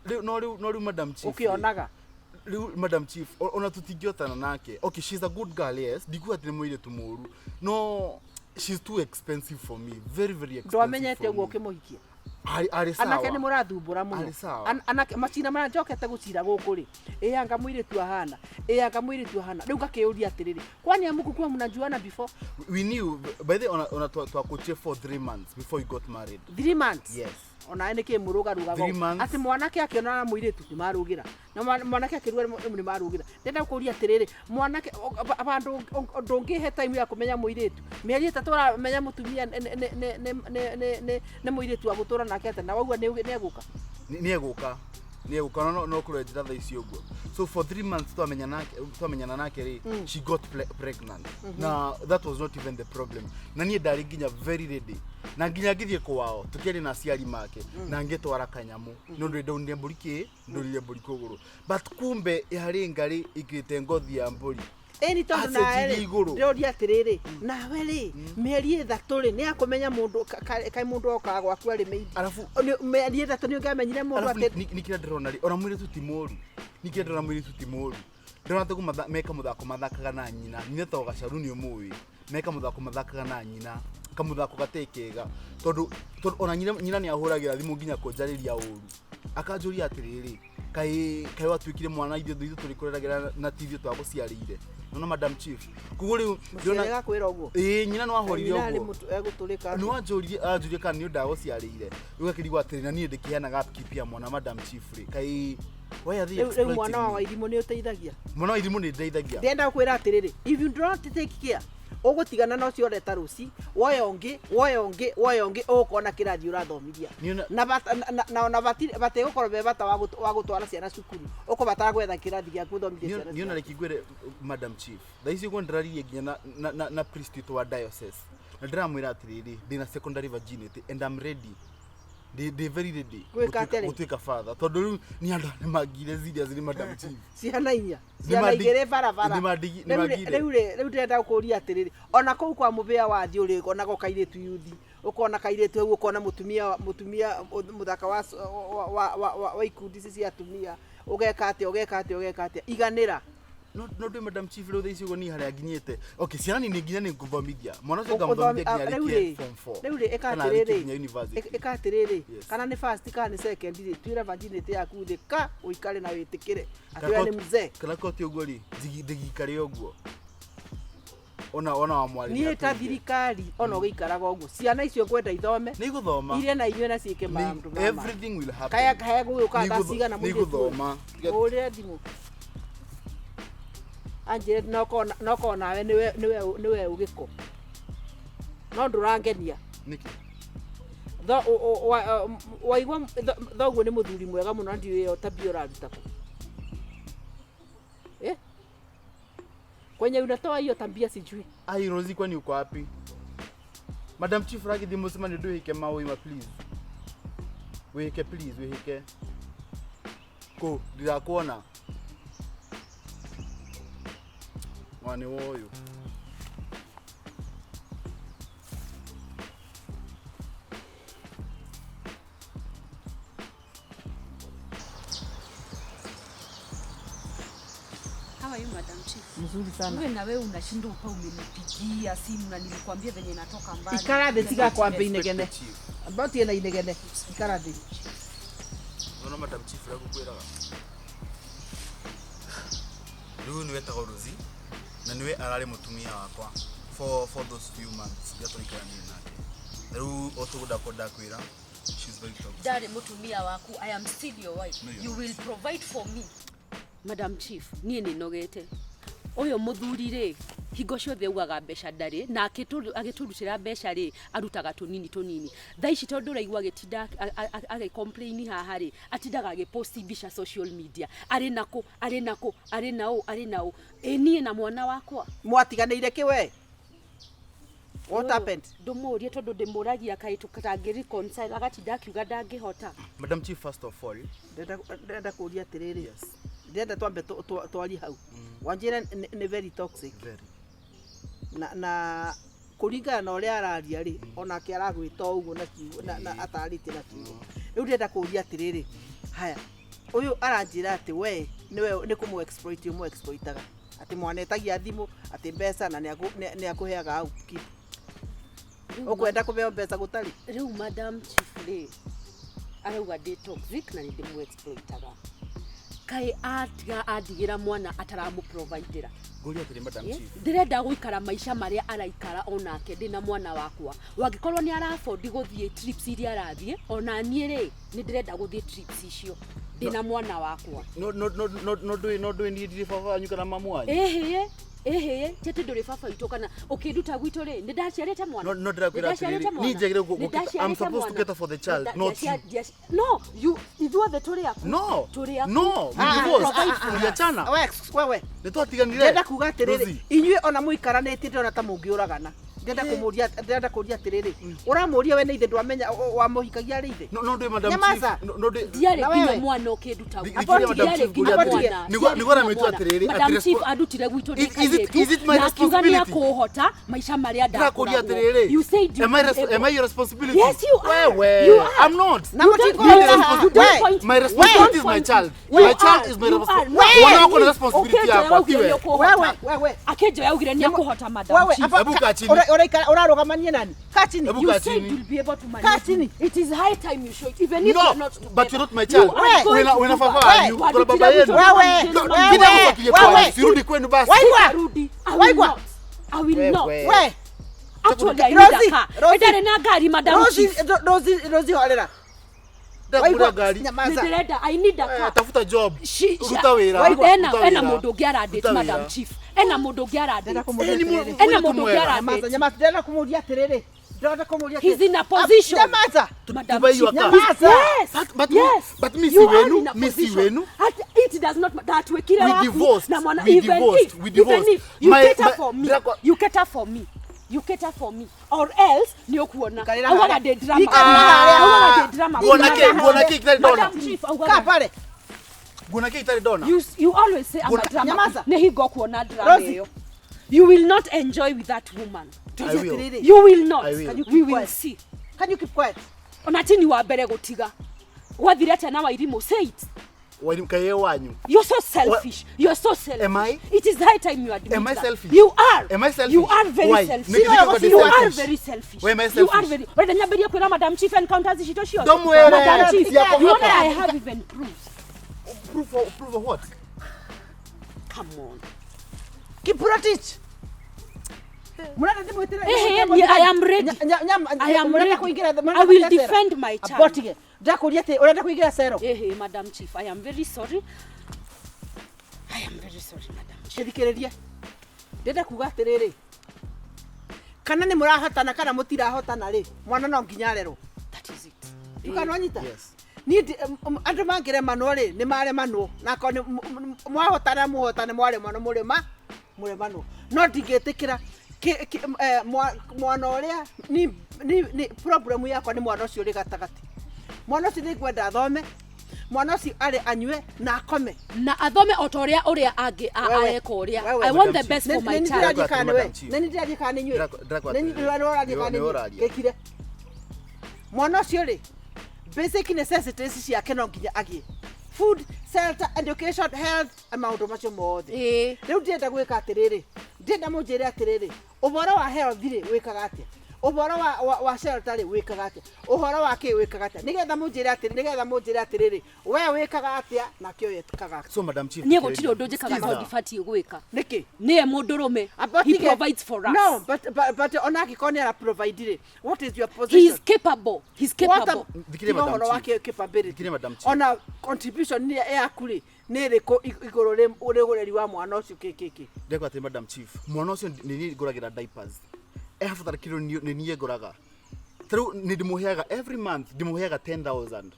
Rĩu no rĩu Madam Chief rĩ, ũkĩonaga. Rĩu Madam Chief, ona tũtingĩotana nake. Okay, she's a good girl, yes, ndikuga atĩ nĩ mũirĩtu mũru, no she's too expensive for me, very very expensive Ndwamenyete for ũguo me. ũkĩmũhikia? Arĩ sawa. Anake nĩ mũrathumbũra mũno. Arĩ sawa. Anake macira marĩa njokete gũcira gũkũ rĩ, ĩanga mũirĩtu ahana, ĩanga mũirĩtu ahana. Rĩu ngakĩũria atĩrĩrĩ, kwani amũkukua mnajuana before? We knew by the ona twakuchie for 3 months before we got married. 3 months? Yes. Onawe nĩ kĩ mũrũgarũgaga? 3 months. Atĩ mwanake akĩonana na mũirĩtu nĩ marũgĩra, na mwanake akĩruga nĩ marũgĩra. Ndĩrenda kũria atĩrĩrĩ, mwanake bandũ ndũngĩhe time ya kũmenya mũirĩtu mĩeri 3 ũramenya mũtumia nĩ mũirĩtu wa gũtũra nake atĩa, na waigua nĩ egũka? Nĩ egũka no kũrĩa njĩra thaa ici ũguo. So for 3 months twamenyana nake rĩ, she got pregnant. Na that was not even the problem. Na niĩ ndarĩ nginya very ready na nginya ngĩthiĩ kwao tũkĩaria na aciari make na ngĩtwara kanyamũ nĩ ũndũ ndaunire mbũri kĩ ndũrire mbũri kũgũrũ, but kumbe yarĩ ngarĩ ikĩte ngothi ya mbũri. Ĩni tondũ nawe Acenjirie rĩ, igũrũ. ndĩroria atĩrĩrĩ, nawe rĩ, mĩeri 3 rĩ, nĩ akũmenya mũndũ kaĩ mũndũ okaga gwaku arĩ maid? Mĩeri 3 nĩ ũngĩamenyire mũndũ Arabu atĩ nĩ kĩrĩa ndĩrona rĩ, ona mũirĩtu ti mũru, nĩ kĩrĩa ndĩrona, mũirĩtu ti mũru. Ndĩrona ta meka mũthako mathakaga na nyina. Nyina to gacaru nĩ ũmũĩ, meka mũthako mathakaga na nyina, kamũthako gatarĩ kega, tondũ ona nyina nĩ ahũragĩra thimũ nginya kũnjarĩria ũru, akanjũria atĩrĩrĩ, kaĩ watuĩkire mwana ithuĩ tũrĩ kũreragĩra na ti ithuĩ twagũciarĩire? Nona Madam Chief, koguo rĩu Mũciari agakwĩra ũguo? Ĩĩ, nyina no ahũrire Nyina arĩ ũguo. Egũtũrĩka. Nĩ wanjũrie, anjũrie kana nĩ ndagũciarĩire. Rĩu akĩrigwo atĩrĩ, na niĩ ndĩkĩheanaga upkeep ya mwana, Madam Chief rĩ, kaĩ why are they Rĩu exploiting mwana wa me? Wairimũ nĩ ũteithagia? Mwana wa irimũ nĩ ndeithagia. Ndĩrenda gũkwĩra atĩrĩrĩ, if you do not take care, ũgũtigana na ũcio ũreta rũci, woya ũngĩ, woya ũngĩ, woya ũngĩ, ũgũkona kĩrathi ũrathomithia Niĩ na ona batigũkorwo be bata wa gũtwara ciana cukuru, ũkũbatara gwetha kĩrathi gĩa gũthomithia ciana Niona ciaku. reke ngwĩre, Madam Chief, thaa ici ũguo ndĩraririe nginya na priest witũ wa diocese na ndĩramwĩra atĩrĩrĩ, ndĩna secondary virginity and I'm ready, ndĩ very ready Gwĩka atĩrĩ? Gũtuĩka father, tondũ rĩu nĩ andũ nĩ mangire serious nĩ Madam Chief. Ciana inya, ciana igĩrĩ barabara. Nĩmangire. Rĩu ndĩrenda gũkũria atĩrĩrĩ, ona kũu kwa mũbĩa wathiĩ ũrĩonaga kairĩtu yuthi, ũkona kairĩtu hau, ũkona mũtumia mũthaka wa ikundi ici cia atumia, ũgeka atĩa, ũgeka atĩa, ũgeka atĩa, iganĩra. No ndĩ Madam Chief, rĩu thaa ici ũguo niĩ harĩa nginyĩte, okay, ciana nini nginya nĩ ngũthomithia mwana ũcio, ngamũthomithia nginya Rĩu arĩkie rĩ, form 4 rĩu rĩ, ĩka kana arĩkie atĩrĩrĩ, nginya university. Ĩka atĩrĩrĩ, Yes. kana nĩ first kana nĩ second rĩ, tuĩra virginity yaku thĩ ka ũikare na wĩtĩkĩre atĩ we nĩ mzee. Kana ko ti ũguo rĩ, ndĩgikare ũguo. Ona ona wa mwarĩ. Niĩ ta thirikari ona ũgĩikaraga ũguo ciana icio ngwenda ithome Nĩ igũthoma. irie na inyuĩ na ciĩke maũndũ ma ma. Everything will happen. Kaya kaya gũgĩũka thaa cigana Nĩ mũirĩtu ũyũ? igũthoma. Ũrĩre thimũ anjĩre nokorwo nawe nĩwe ũgĩko no ndũrangenia. Nĩkĩ? Waigua thoguo nĩ mũthuri mwega mũno na ndiũĩ ĩyo tabia ũraruta kũ. Eh? Kwenye unatoa hiyo tabia sijui. Ai Rosie, kwani uko wapi? Madam Chief ragithie mũcemanio ndwĩhĩke maũima please. Wĩhĩke please, wĩhĩke. Kũ ndirakuona. Mwana wa ũyũ. How are you, Madam Chief? Mzuri sana. Wewe na wewe unashindwa upa umenipigia simu na nilikwambia venye natoka mbali. Ikara thĩ tiga kwambia inegene. Chief. Amba ũtige na inegene. Ikara thĩ. Nona Madam Chief ũrĩa ngũkwĩraga. Rĩu nĩwe etagwo Rosie na nĩwe ararĩ mũtumia wakwa for those few months iria tũraikaranirie nake. Na rĩu o tũguo ndakwĩra, she's very toxic. Ndari mutumia waku, I am still your wife. No, you're You not. will provide for me. Madam Chief, niĩ nĩ nogete. Ũyũ mũthuri rĩ, hingo ciothe augaga mbeca ndarĩ, na agĩtũrutĩra mbeca rĩ, arutaga tũnini tũnini. Thaa ici tondũ ũraigua agĩtinda agĩ-complain haha rĩ, atindaga agĩposti mbica social media. Arĩ nakũ, arĩ nakũ, arĩ na ũ, arĩ na ũ. Ĩ niĩ na mwana wakwa. Mwatiganĩire kĩ we? What happened? Ndũmũrie tondũ ndĩmũragia kaĩ tũtangĩ-reconcile, agatinda akiuga ndangĩhota. Madam Chief, first of all, Ndĩrenda kũũria atĩrĩrĩ. Yes. Ndĩrenda twambe twarie hau. Wanjĩra nĩ very toxic. Very. Na kũringana na ũrĩa araria rĩ, onake aragwĩta o ũguo na kiugo na atarĩtie na kiugo. Rĩu ndĩrenda kũũria atĩrĩrĩ, haya, ũyũ aranjĩra atĩ we nĩwe nĩ kũmũ exploit ũmũ exploitaga. Atĩ mwanetagia thimũ, atĩ mbeca na nĩ akũheaga upkeep. Ũkwenda kũheo mbeca gũtarĩ? Rĩu Madam Chief rĩ, arauga ndĩ toxic na nĩ ndĩmũ exploitaga. Kaĩ atiga andigĩra mwana ataramũ-providera. Ngũria atĩrĩ Madam Chief. Ndĩrenda gũikara maica marĩa araikara onake ndĩna mwana wakwa. Wangĩkorwo nĩ arabondi gũthiĩ trips iria arathiĩ, ona niĩ rĩ, nĩ ndĩrenda gũthiĩ trips icio ndĩna mwana wakwa. No no no no no ndũĩ no ndũĩ niĩ ndirĩ baba wanyu kana mamu wanyu. Ĩhĩĩ, ĩhĩĩ, ti atĩ ndũrĩ baba witũ kana ũkĩnduta gwitũ rĩ, nĩ ndaciarĩte mwana. No, no ndĩrakwĩra atĩrĩrĩ, niĩ njagĩrĩirwo I'm supposed to cater for the child, not you. No, you ithuothe tũrĩ aku. No. Tũrĩ aku. No, we divorced. Tuliachana. We, wewe. Nĩ twatiganire. Ndĩrenda kuga atĩrĩrĩ, Rosie. inyuĩ ona mũikaranĩtie ndĩrona ta mũngĩũragana. Ndĩrenda kũmũria, ndĩrenda kũria atĩrĩrĩ, ũramũria we nĩ ithe ndwamenya wamũhikagia arĩ ithe? No no ndũĩ Madam Chief. Nyamaza. No no ndũĩ Ndiarĩ Na nginya wewe? mwana ũkĩnduta Thi- gwitũ. thikiria Madam Ndiarĩ Chief nginya ngũria mwana. atĩrĩrĩ. Nĩguo Ndiarĩ nĩguo nginya aramĩtua mwana. atĩrĩrĩ, Madam atĩ Chief andutire gwitũ ndĩ Is it my kairĩtu, na akiuga nĩ responsibility? akũhota maica marĩa Ndĩrakũria ndakoragwo. atĩrĩrĩ. You said you Am I would be am I able. your responsibility? Yes, you are. Wewe. You are. I'm not. Na You mũtingũ- don't Niĩ point ndĩ me. You don't We. point My me. responsibility is my Don't child. point me. My You child are. is my You are. responsibility. Mwana wakwa nĩ responsibility Ũkĩnjoya yakwa, augire tiwe. nĩ ũkũhota. Wewe, wewe. Akĩnjoya augire nĩ akũhota, Madam Wewe, Chief. apa- Hebu kaa chini. Ũrarũgamania nani? Kaa chini. Hebu You kaa said chini. you'll be able to Kaa manage. chini. It is high time you show it. Even if No, you're not together. but you're not my child. You are We. going Wena to wena do baba that. wanyu, kuna Wadutire baba yenu. gwitũ na Wewe. mama Wewe. Ngine gũcokirie Wewe. kwanyu, sirudi kwenu basi. Waigua? Sitarudi. I will Waigua? not. I will Wewe. not. We. Actually, I need a Rosie, car. Rosie. Ndarĩ na ngari, Madam Rosie, Chief. Rosie, Rosie horera. Ndakũgũrĩra ngari. Nyamaza. Nĩndĩrenda, I need a Eh, car. Tafuta job. She- Ruta wĩra. Waigua? Ena Ruta ena wĩra. mũndũ ũngĩ aradate, Ruta wĩra. Madam Chief. Ena mũndũ ũngĩ aradate. Ndĩrenda kũmũria Eh, ni atĩrĩrĩ. Ena mũirĩtu mũndũ ũngĩ mwega. aradate. Nyamaza, nyamaza. Ndĩrenda kũmũria atĩrĩrĩ. Ndĩrenda kũmũria He's atĩrĩrĩ. in a position. Nyamaza. Madam Tubai Chief. your car. Nyamaza. Yes. But yes. but mi si You are wenu, in a mi si position. wenu. It does not matter. Ndatwĩkire We waku divorced. na mwana We even divorced. if We divorced. even if you cater for me, you cater for me. You cater for me or else nĩ ũkuona. Ikarĩra Augaga harĩa. ndĩ drama. Ikarĩra harĩa. Augaga ndĩ drama. Nguona kĩ- nguona kĩ itarĩ ndona? Madam Chief augaga Kaa pale. Nguona kĩ itarĩ ndona? You always say I'm a Nguona- drama. Nyamaza. Nĩ hingo ũkuona drama Rosie. ĩyo. You will not enjoy with that woman. I will. Atĩrĩrĩ. You will not. I will. Can you keep We will quiet? see. Can you keep quiet? Ona ti ni wa mbere gũtiga. Gwathire atĩa na Wairimũ? Say it. Wairimũ kaĩ ye wanyu. You're so selfish. You're so selfish. Am I? It is high time you admit Am I that. selfish? You are. Am I selfish? You are very Why? selfish. Nĩkĩ ndĩkĩka ndĩ You are selfish? very selfish. Why am I You are selfish? very. Wenda nyambĩrie kwĩra Madam Chief encounters citũ ciothe. Ndũmwĩre. Madam Chief, Ciakwa you know that hapa. I have even proofs. Proof of what? Come on. Kiprotich. Mũrenda ndĩmwĩtĩre Ehe, niĩ I am ready. I am mũrenda ready. kũingĩra I will defend my child. Abotige. Ndakũria atĩ ũrenda kũingĩra cero. Ehe, Madam Chief, I am very sorry. I am very sorry, Madam Chief. Gĩthikĩrĩrie. Ndĩrenda kuga atĩrĩrĩ. Kana nĩ mũrahotana kana mũtirahotana rĩ, mwana no nginya arerwo. That is it. Ndukana wanyita? Yes. Niĩ andũ mangĩremanwo rĩ, nĩ maremanwo. Na akorwo nĩ mwahotana mũhotane mwaremanwo mũrĩma mũremanwo. No ndingĩtĩkĩra mwana ũrĩa ni problem yakwa nĩ mwana ũcio ũrĩ gatagatĩ. Mwana ũcio nĩ ngwenda athome, mwana ũcio arĩ anyue na akome. Na athome o ta ũrĩa ũrĩa angĩ Wewe, areka ũrĩa. wewe. I want the Madam best Nĩ- for my nĩ child. ndĩrathiĩ kana nĩ we? Madam Chief. Nĩ ndĩrathiĩ kana nĩ inyuĩ? Ndĩrakwa Nĩ atĩrĩrĩ. ũrathiĩ kana nĩ Nĩ inyuĩ? ũraria. Gĩkire. Mwana ũcio rĩ, basic necessities ciake no nginya agĩe. Food, shelter, education, health, na maũndũ macio mothe. Ĩĩ. Rĩu ndĩrenda gwĩka atĩrĩrĩ, ndĩrenda mũnjĩre atĩrĩrĩ, ũhoro wa health rĩ wĩkaga atĩa? Ũhoro wa shelter rĩ wĩkaga atĩa? Ũhoro wa kĩ wĩkaga atĩa? Nĩgetha mũnjĩre atĩrĩ, nĩgetha mũnjĩre atĩrĩrĩ, we wĩkaga atĩa nake ũyũ ekaga atĩa? So Madam Chief. Niĩ gũtirĩ ũndũ njĩkaga Skiza. no ndibatiĩ gwĩka. Nĩkĩ? Nĩye mũndũrũme. But He tige- provides for us. No, but ona angĩkorwo nĩ ara provide rĩ, what is your He position? is capable. He's What capable. Thikĩrĩria tiga Madam ũhoro wa Chief. capability. Thikĩrĩria Madam Chief. Ona contribution nĩ yaku rĩ, nĩ ĩrĩkũ igũrũ rĩ ũreri wa mwana ũcio kĩ kĩ kĩ? Ndekwa atĩ Madam Chief, mwana ũcio nĩ niĩ ngũragĩra diapers. Ehabatara kĩndũ nĩ niĩ ngũraga. Ta rĩu nĩ ndĩmũheaga every month ndĩmũheaga 10,000.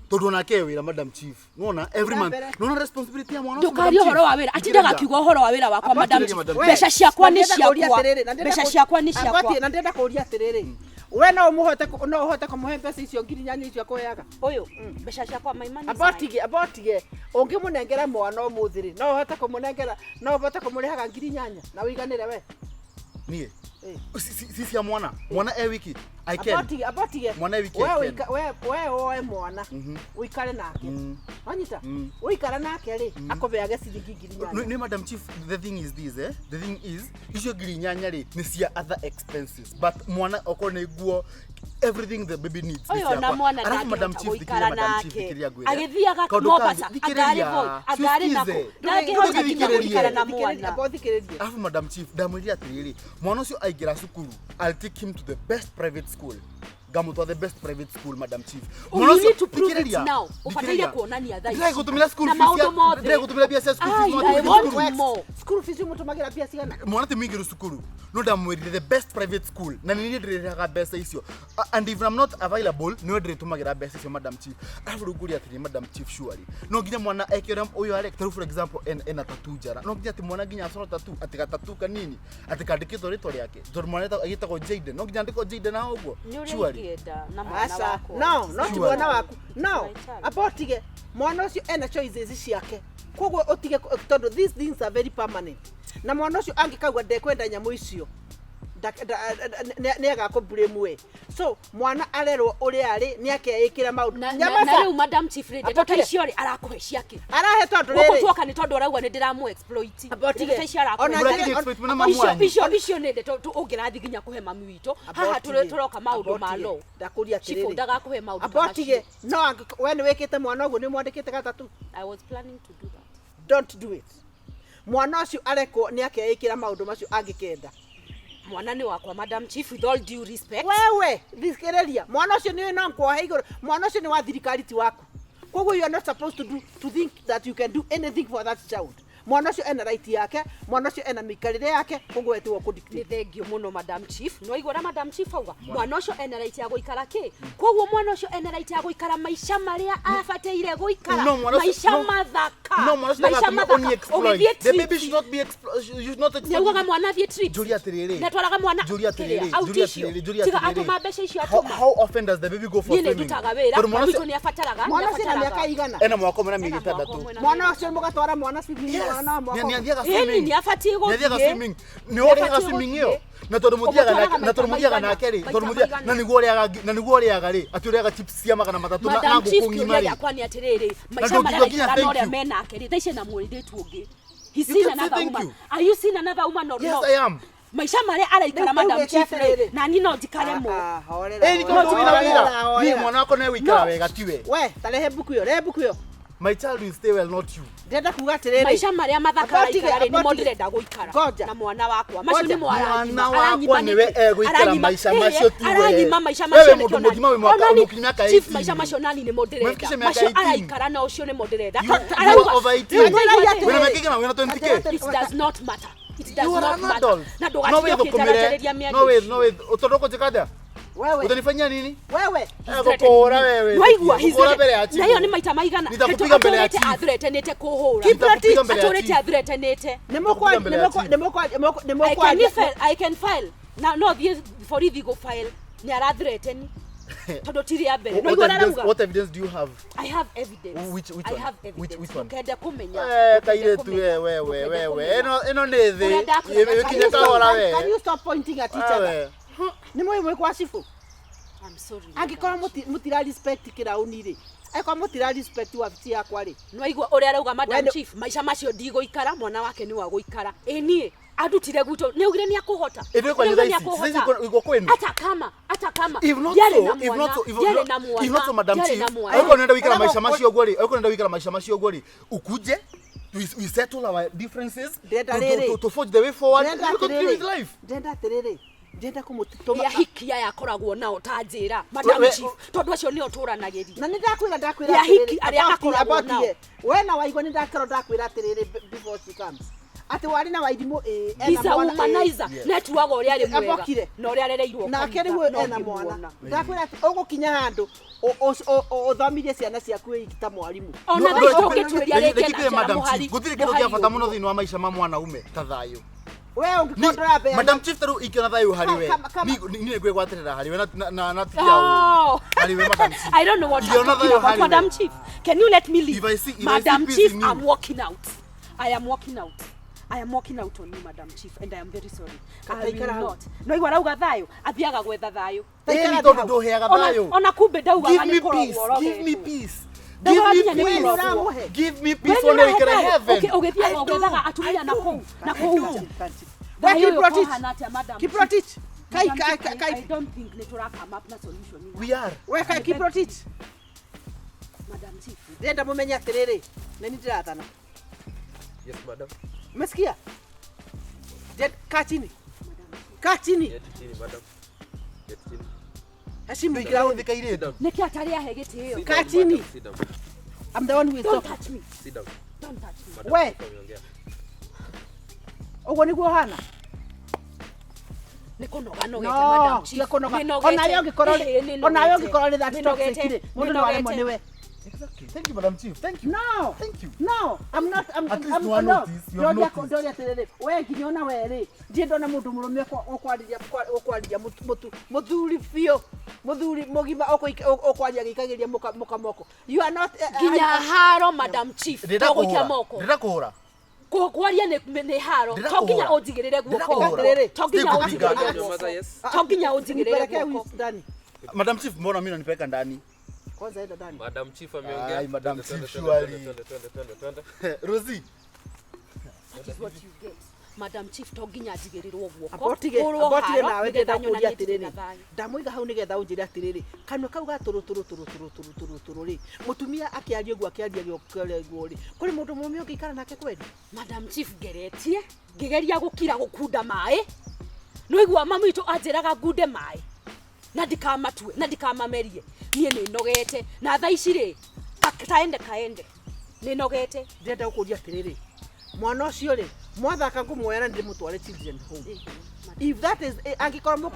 Tondũ onake e wĩra Madam Chief. Nĩwona every month. Mbere. Nĩwona responsibility ya mwana ũcio Ndũkarie Madam Chief? ũhoro wa wĩra. Atindaga Thikĩrĩria. akiuga ũhoro wa wĩra wakwa About Madam Thikĩrĩria, Chief. Madam Mbeca ciakwa nĩ Na ndĩrenda kũũria ciakwa. atĩrĩrĩ, na ndĩrenda Mbeca ciakwa nĩ ciakwa. Abati, na ndĩrenda kũũria atĩrĩrĩ, we no ũmũhote no ũhote kũmũhe mbeca icio 8,000 icio akũheaga? Ũyũ, mbeca ciakwa my money is mine. Abotige, abotige, ũngĩmũnengera mwana ũmũthĩ rĩ, no ũhote kũmũnengera, no ũhote kũmũrĩhaga 8,000 na ũiganĩre we? Niĩ. Eh. Si cia mwana. Mwana e wiki. I can. Abotige, abotige. Mwana wiki We I can. we woe mwana ũikare nake. Wanyita? Ũikara nake rĩ, akũbeage ciringi 8,000. Nĩ Madam Chief, the thing is this, eh? The thing is, icio 8,000 rĩ nĩ cia other expenses, but mwana okorwo nĩ nguo everything the baby needs nĩ Ũyũ ona ciakwa. mwana Alafu Madam ndangĩhota Chief, gũikara thikĩrĩria Madam Chief, nake. thikĩrĩria ngwĩre. Agĩthiaga Kaũndũ Mombasa, kangĩ, angarĩ thikĩrĩria. Voi, angarĩ nakũ. Siskize. Ndangĩhota nginya Thikĩrĩria. gũikara na mwana. Amba ũthikĩrĩrie. Alafu Madam Chief, ndamwĩrire atĩrĩrĩ, mwana ũcio aingĩra cukuru, I'll take him to the best private school. Ngamũtwara the best private school, Madam Chief. Oh, Mwana you ũcio- need to prove it thikĩrĩria, now. Ũbataire thikĩrĩria. kuonania thaa ici. Ndĩragũtũmĩra school Na fees maũndũ mothe. ndĩragũtũmĩra mbia cia school fees, Ai, no I atũmĩre want cukuru. more. School fees ũmũtũmagĩra mbia cigana? Mwana ti mũingĩru cukuru no ndamwĩrire the best private school na nĩ niĩ ndĩrĩrĩhaga mbeca icio. And if I'm not available nĩwe ndĩrĩtũmagĩra mbeca icio Madam Chief. Arabu rĩu ngũria atĩrĩ Madam Chief, surely no nginya mwana eke ũrĩa ũyũ areka. Ta rĩu for example ena tattoo njara, no nginya atĩ mwana nginya acorwo tattoo atĩ gatatu kanini atĩ kandĩkĩtwo rĩtwa rĩake tondũ mwana agĩtagwo Jaden, no nginya andĩkwo Jaden na ũguo Nĩ ũrĩa surely. ingĩenda na mwana Aca, wakwa. no, no ti Sure. mwana waku. No, My child. amba ũtige. Mwana ũcio ena choices ciake. Koguo ũtige tondũ these things are very permanent. Na mwana ũcio angĩkauga ndekwenda nyamũ icio, nĩ agakũ we. So mwana arerwo ũrĩa arĩ nĩ akeĩkĩra maũndũ. Na rĩu Madam Chief rĩ, ndeto ta Abotige. icio rĩ arakũhe ciake. Arahe tondũ Gũkũ rĩrĩ. tuoka nĩ tondũ arauga nĩ ndĩramũ exploit. Abotige. Ndeto ta icio arakũhe. Ona Mũrakĩria njĩra- exploit mũno mamu Icio wanyu. icio icio nĩ ndeto ũngĩrathiĩ nginya kũhe mami witũ. Haha tũroka maũndũ ma law. Ndakũria Chief atĩrĩrĩ. ndagakũhe maũndũ ta Abotige. macio. No we nĩ wĩkĩte mwana ũguo nĩ mwandĩkĩte gatatũ. I was planning to do that. Don't do it. Mwana ũcio arekwo nĩ akeĩkĩra maũndũ macio angĩkenda. Mwana nĩ wakwa Madam Chief, with all due respect. Wewe thikĩrĩria, mwana ũcio nĩ no nkuohe igũrũ, mwana ũcio nĩ wa thirikari ti waku. Koguo you are not supposed to do to think that you can do anything for that child. Mwana ũcio ena right yake, mwana ũcio ena mĩikarĩre yake, koguo we tiwe Nĩ ũkũdictate. thengio mũno Madam Chief. Nĩ waigua ũrĩa Madam Chief auga? Mwana ũcio ena right ya gũikara kĩ? Koguo mwana ũcio ena right ya gũikara maica marĩa abataire gũikara. No, mwana ũcio- Maica no. mathaka. No, mwana ũcio Maica ndagatũme mathaka. ũni exploit. Ũgĩthiĩ The baby trips. should not be you should not exploit. Nĩaugaga mwana athiĩ trips. Njũria atĩrĩrĩ. Nĩatwaraga mwana Njũria atĩrĩrĩ, kĩrĩa, out njũria icio. atĩrĩrĩ, njũria Tiga atĩrĩrĩ. atũma mbeca icio How, atũma. how often does the baby go for Niĩ nĩ swimming? ndutaga wĩra. Tondũ mwana Mami witũ ũcio nĩ abataraga. Mwana nĩ ũcio ena mĩaka abataraga. igana. ena mwaka ũmwe na mĩeri Ena mwaka ĩtandatũ. ũmwe na Mwana ũcio mũgatwara mwana swimming, Yes. mwana wa mwaka Nĩ ũmwe. athiaga Ĩni swimming. nĩ abatiĩ Nĩ athiaga gũthiĩ. swimming. Nĩ ũrĩhaga Nĩ abatiĩ swimming gũthiĩ. ĩyo. Na tondũ mũthiaga Ũmũtwaraga nake, na tondũ maita mũthiaga maigana, nake rĩ, maita tondũ mũthiaga maigana. na nĩguo ũrĩaga na nĩguo ũrĩaga rĩ, atĩ ũrĩaga chips cia 300 na Madam Chief ngũkũ ng'ima kĩũria rĩ. gĩakwa nĩ atĩrĩrĩ, maica ndũngiuga marĩa nginya araikara na thank ũrĩa you. menake rĩ, thaa ici ena mũirĩtu ũngĩ. He's You seen can say another thank woman. you. Are you seeing another woman or Yes, not? I am. Maica marĩa araikara Rĩu Madam ũgĩte Chief rĩ, atĩrĩrĩ. na niĩ no njikare mo. Ah, ah, horera, Ĩni horera, tondũ wĩna horera, wĩra. Niĩ horera. mwana wakwa no egũikara No. wega tiwe. We, ta rehe mbuku ĩyo, rehe mbuku ĩyo. My child will stay well, not you. Ndĩrenda kuga atĩrĩrĩ. Maica marĩa mathaka Abotige, araikara rĩ nĩmo abotige. ndĩrenda gũikara Ngoja. na mwana wakwa macio Ngoja. nĩmo Mwana aranyima wakwa nĩwe egũikara maica macio ti we. Aranyima maica Wewe macio mũndũ nĩkĩo mũgima wĩ nani- mwaka- Ona ni- mũkinyu mĩaka Chief, 18. maica macio nani nĩmo ndĩrenda Mwafikisha mĩaka macio 18. araikara na ũcio nĩmo ndĩrenda You are over 18. Arauga- Wĩna mĩaka ĩigana? Wĩna 20K? It does not matter. It does You are not an matter. adult. Na No ndũgatige wĩthũkũmĩre. ũkĩnjaranjĩrĩria mĩario No wĩ icio. no wĩ tondũ ũkũnjĩka atĩa? Wewe. Utanifanyia nini? Wewe. Eh, Gũkũhũra wewe. Waigua, he's Gũkũhũra mbere ya threatened. Na hiyo chifu. nĩ maita maigana Nitakupiga mbere ya Atũrĩte chief. athreatenĩte kũhũra. Nitakupiga mbere ya Atũrĩte chief. athreatenĩte. Nĩ mũkwa- Mbere ya nĩ mũkwa- chief. nĩ mũkwa- nĩ mũkwa- nĩ I can mũkwaria- file, I can file. Na no thiĩ borithi gũ file. Nĩ arathreaten. Tondũ ti rĩa mbere. What Waigua evidence, arauga? what evidence do you have? I have evidence. Which I one? have evidence. Which one? Ndũkende kũmenya. Eh, Ndũkende kairetu kũmenya. we we we Ndũkende we we. kũmenya. Ĩno ĩno nĩ thĩ. Ũrĩa ndakwĩra, Ĩkinya can you kahora we. Can you stop pointing at each other? Wewe. Nĩ mũĩ mwĩ kwa cibũ. I'm sorry. Angĩkorwo mũtira respect kĩraũni rĩ, angĩkorwo mũtira respect wabici yakwa rĩ, Nwaigua ũrĩa arauga Madam Wendo- Chief, maica macio ndigũikara, mwana wake nĩ wa gũikara. Ĩ niĩ andutire gwitũ nĩ augire nĩ akũhota. Ĩndĩ kwanyu Nĩ thaa augire nĩ ici, thaa ici akũhota. iko kwĩnu. Hata kama, hata kama If not ndiarĩ so, na if not mwana, so, if ndiarĩ not, na mwana, if not so, Madam ndiarĩ Chief, na mwana. angĩkorwo nĩũrenda gũikara maica Ũrĩa- macio ũguo rĩ, angĩkorwo nĩũrenda gũikara maica macio ũguo rĩ, ukuje we settle our differences Ndĩrenda to, rĩrĩ. to forge the way forward Ndĩrenda we continue with atĩrĩrĩ, life. ndĩrenda atĩrĩrĩ, ndĩrenda kũmũtũma Ĩ ahiki aya akoragwo nao ta njĩra Madam We- Chief, tondũ acio nĩo tũranagĩria. Na nĩ ndakwĩra ndakwĩra Ya hiki atĩrĩrĩ, arĩa akoragwo nao. we na waigua nĩ ndakerwo ndakwĩra atĩrĩrĩ before she comes atĩ warĩ na wairimũ ĩ ena He's a mwana ĩ. womanizer. Na atuaga ũrĩa arĩ mwega Abokire. na ũrĩa arereirwo Nake kanitha, rĩu no ena ngĩmuona. mwana ndakwĩra atĩ ũgũkinya handũ ũthomithie ciana ciaku wĩ ta mwarimũ. Ona No, thaa ici no, tũngĩtuĩria rĩngĩ reke na tuge njĩra Madam mũhari- Chief, gũtirĩ kĩndũ mũhari kĩa bata mũno ũguo. thĩinĩ wa maica ma mwanaume ta thayũ. We ũngĩkorwo ndũrabeana Madam Chief tarĩu ingĩona thayũ harĩ we Kama- niĩ nĩngwĩgwatĩrĩra harĩ we na ti ũru. Oh. Harĩ we Madam Chief. I don't know what I'm Ingĩona talking thayũ about. harĩ we. Madam Chief, can you let me leave? If I see- if I see Madam peace Chief, in you. I'm walking out. I am walking out. I am walking out on you, Madam Chief, and I am very sorry. I will Taikara hau. not. No igua arauga thayũ, athiaga gwetha thayũ. Ĩni tondũ ndũheaga Ona, thayũ. ona kumbe ndaugaga Give nĩ me kũrogwo peace. Give me ũrogetwo. peace. Ndaugaga Give me nginya nĩ peace. kũrogwo. Give me We peace nĩ one ũrahe day we can thayũ? heaven. Ũgĩthiaga I do. ũgĩethaga atumia na kũu na kũu nja. We Thayũ ũyũ Kiprotich. ũkũhana atĩa, Madam Chief? Kiprotich. Kai Madam kai Chief, I kai don't think nĩ tũra come up na solution. We are. we kai Kiprotich. Madam Chief. Ndĩrenda mũmenye atĩrĩrĩ, nĩ niĩ ndĩrathana. Yes, madam. Umesikia? Kaa chini. Kaa chini. Get chini, madam. Get chini. Heshimu Ndũikara ground. gũthĩ kairĩtu. Nĩkĩ atarĩ ahe gĩtĩo? Sit Kaa down, chini. madam. Sit down. I'm the one who is Don't talking. touch me. Sit down. Don't touch me. Madam We. Chief ameongea. Ũguo nĩguo ũhana? Nĩ kũnoga nogete, No, Madam Chief. tiga kũnoga. Nĩ Onawe nogete. ũngĩkorwo Ĩĩ, nĩ onawe nogete. ũngĩkorwo nĩ that Nĩ toxic nogete. rĩ, mũndũ Nĩ no aremwo nogete. nĩwe. Exactly. Thank you, Madam Chief. Thank you. No. Thank you. No, I'm not I'm At least I'm no one no. noticed. You have Ndoria noticed. ndoria atĩrĩrĩ, we nginya ona we rĩ, ndirĩ ndona mũndũ mũrũme ũkwarĩria ũkwarĩria mũthuri biũ, mũthuri mũgima ũkwaria agĩikagĩria mũka moko. You are not Nginya haro, Madam Chief. Ndĩrenda To gũikia kũhũra. moko. Ndĩrenda kũhũra. Kwaria nĩ haro. Ndĩrenda To nginya kũhũra. ũnjigĩrĩre Ndĩrenda guoko. kũhũra. To nginya Sikupiga. ũnjigĩrĩre Your guoko. mother, yes. To nginya ũnjigĩrĩre Nipelekee guoko. huyu ndani. Madam Chief, mbona mimi unanipeleka ndani? Kwanza enda ndani. Madam Chief ameongea. Ai, Madam Twende, Chief, twende, surely. twende, twende, twende, twende, twende. Rosie. That is what you get. Madam Chief, to nginya njigĩrĩrwo guoko. Abotige Hũrwo abotige haro, nawe nĩgetha ndĩrenda kũria nyonanie ndirĩ atĩrĩrĩ, na thayũ. ndamũiga hau nĩgetha ũnjĩre atĩrĩrĩ, kanua kau ga tũrũ tũrũ tũrũ tũrũ tũrũ tũrũ tũrũ rĩ, mũtumia akĩaria ũguo akĩaria ũguo rĩ, kũrĩ mũndũ mũrũme ũngĩikara nake kweli? Madam Chief, ngeretie ngĩgeria gũkira gũkunda maĩ nĩwaigua mami witũ anjĩraga ngunde maĩ na ndikamatue na ndikamamerie niĩ nĩ nogete na thaa ici rĩ taende kaende nĩ nogete. Ndĩrenda gũkũria atĩrĩrĩ, mwana ũcio rĩ, mwathaka ngũmuoya na ndĩmũtware children home. If that is angĩkorwo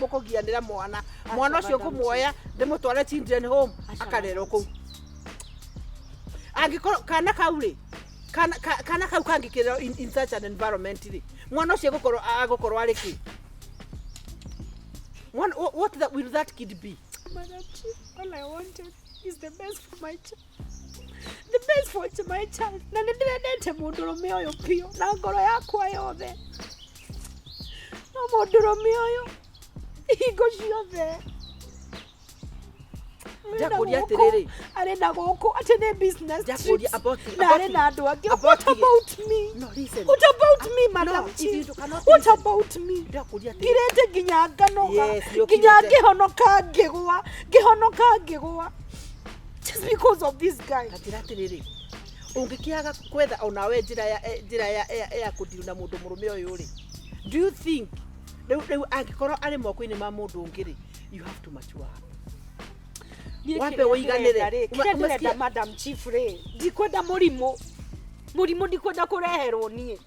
mũkũgianĩra mwana, mwana ũcio Madam ngũmuoya ndĩmũtware children home Aca, akarerwo Madam kũu. Angĩkorwo kana kau rĩ, kana kau kangĩkĩrerwo in such an environment rĩ, mwana ũcio agũkorwo arĩ kĩ? Mwana, what will that kid be? Madam Chief, all I wanted is the best for my child. The best for my child. Na nĩ ndĩrendete mũndũrũme ũyũ biũ na ngoro yakwa yothe. No mũndũrũme ũyũ hingo ciothe Ndakũria atĩrĩrĩ. Arĩ na gũkũ atĩ nĩ business Ndakũria trips about- na arĩ na andũ angĩ. What about- about me? No, listen. What about me, Madam No, if Chief? you cannot What listen. about me? Ndakũria atĩrĩrĩ. Ngirĩte nginya nganoga Yes, nĩ nginya ũkirĩte. ngĩhonoka ngĩgũa ngĩhonoka ngĩgũa. Just because of this guy. Njĩra atĩrĩrĩ, ũngĩkĩaga kwetha onawe njĩra ya njĩra ya ya, ya kũndiru na mũndũ mũrũme ũyũ rĩ, do you think rĩu angĩkorwo arĩ moko-inĩ ma mũndũ ũngĩ rĩ, you have to mature up. Niĩ Wambe kĩrĩa ũiganĩre. ndĩrenda rĩ, kĩrĩa Umesikia? ndĩrenda Madam Chief rĩ, ndikwenda mũrimũ. Mũrimũ ndikwenda kũreherwo niĩ.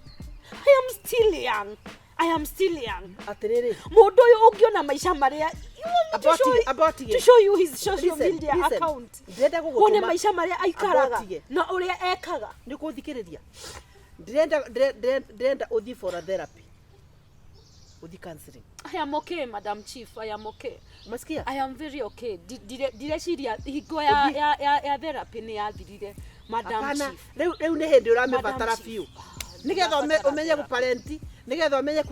I am still young. I am still young. Atĩrĩrĩ, Mũndũ ũyũ ũngĩona maica marĩa you want me to About show tige- about tige. to show you his social Listen, media listen. account. Ndĩrenda gũgũtũma- Wone maica marĩa aikaraga About tige. na ũrĩa ekaga. Nĩ kũthikĩrĩria. Ndĩrenda ũthiĩ for a therapy, ũthiĩ counseling. I am okay, Madam Chief. I am okay. Umesikia? I am very okay. Ndireciria hingo ya, Ũthiĩ- ya therapy nĩ yathirire. Madam Hapana, Chief. rĩu nĩ hĩndĩ ũramĩbatara Madam Chief. biũ, nĩgetha Ndĩrabatara ũmenye therapy. gũparenti, nĩgetha ũmenye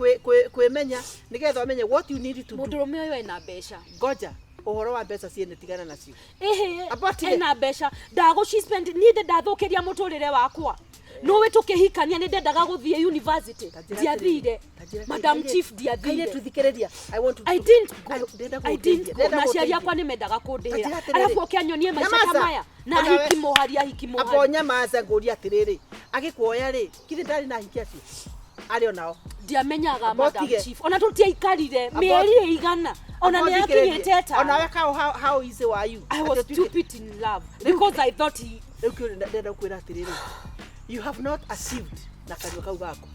kwĩmenya, nĩgetha ũmenye what you need to do. Mũndũrũme ũyũ ena mbeca. Ngoja, ũhoro wa mbeca ciene tigana nacio. Ĩhĩ, Abotige. ena mbeca. Ndagũci spend niĩ ndĩ ndathũkĩria mũtũrĩre wakwa. Nũĩ tũkĩhikania nĩ ndendaga gũthiĩ university. Ta njĩra Ndiathire. atĩrĩrĩ, ta njĩra atĩrĩrĩ, Madam kairĩtu- Chief ndiathire. kairĩtu thikĩrĩria, I want to I didn't go. Ndĩrenda I gũgũteithia, didn't go. ndĩrenda Na aciari gũgũteithia. akwa nĩ mendaga Ta kũndĩhĩra. njĩra atĩrĩrĩ. Arabu oke anyonie maica ta Nyamaza. maya. Na Onawe- ahiki mũhari ahiki Amba mũhari. nyamaza ngũria atĩrĩrĩ, agĩkuoya rĩ, githĩ ndarĩ na ahiki acio arĩ onao? Ndiamenyaga Amba Madam ũtige. Chief. Ona tũtiaikarire Amba mĩeri ĩigana. Ona Amba nĩ ũthikĩrĩrie. akinyĩte ĩtano. Onawe how easy were you? I was Atĩ ũtuĩke- stupid in love because I thought he Rĩu kĩũria ndĩrenda gũkwĩra atĩrĩrĩ, you have not achieved na kanua kau gaku.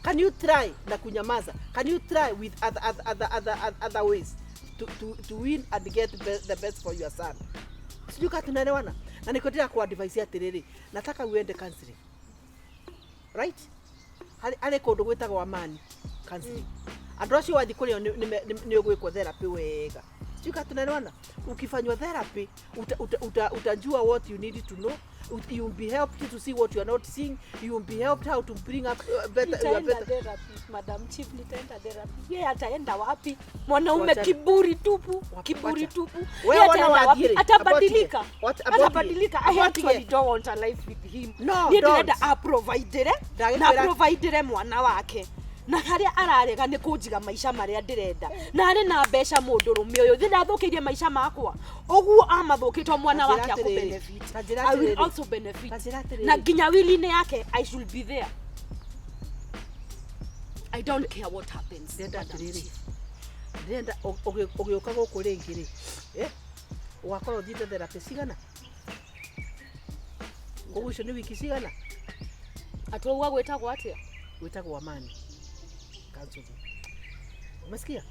Can you try na kunyamaza? Can you try with other ways to win and get the best for your son? Sijui kama tunaelewana. Na niko ndĩra ku advise atĩrĩrĩ, nataka uende counseling, right? Harĩ kũndũ gwĩtagwo Amani counseling. Andũ acio wathiĩ kũrĩo nĩ ũgwĩkwo therapy wega. Sijui kama tunaelewana. Ukifanywa therapy utajua what you need to know. You will be helped to see what you are not seeing. You will be helped how to bring up better, your nitaenda better. therapy, Madam Chief, nitaenda therapy. Yeye ataenda wapi? Mwanaume Wacha- kiburi tupu, kiburi wacha. tupu. Wewe Yeye wana ataenda wapi? wathiĩ rĩ? Atabadilika. Abotige. Atabadilika. I Abotige. actually don't want a life with him. No, Niĩ don't. ndĩrenda aprovidere na Ndagĩkwĩra- aprovidere mwana wake na harĩa ararega nĩ kũnjiga maica marĩa ndĩrenda na arĩ na mbeca mũndũrũme ũyũ thĩ ndathũkĩirie maica makwa ũguo amathũkĩtwo mwana Ta njĩra wake atĩrĩrĩ, akũbenefit. ta njĩra I will atĩrĩrĩ, also benefit. ta njĩra atĩrĩrĩ. Na nginya wili-inĩ yake I should be there. I don't care what happens. Ndĩrenda Madam atĩrĩrĩ, Chief. ndĩrenda ũgĩũka gũkũ rĩngĩ rĩ, ũgakorwo ũthiĩte therapy cigana? Koguo icio nĩ wiki cigana? Atwauga gwĩtagwo atĩa? Gwĩtagwo Amani counseling. Umesikia?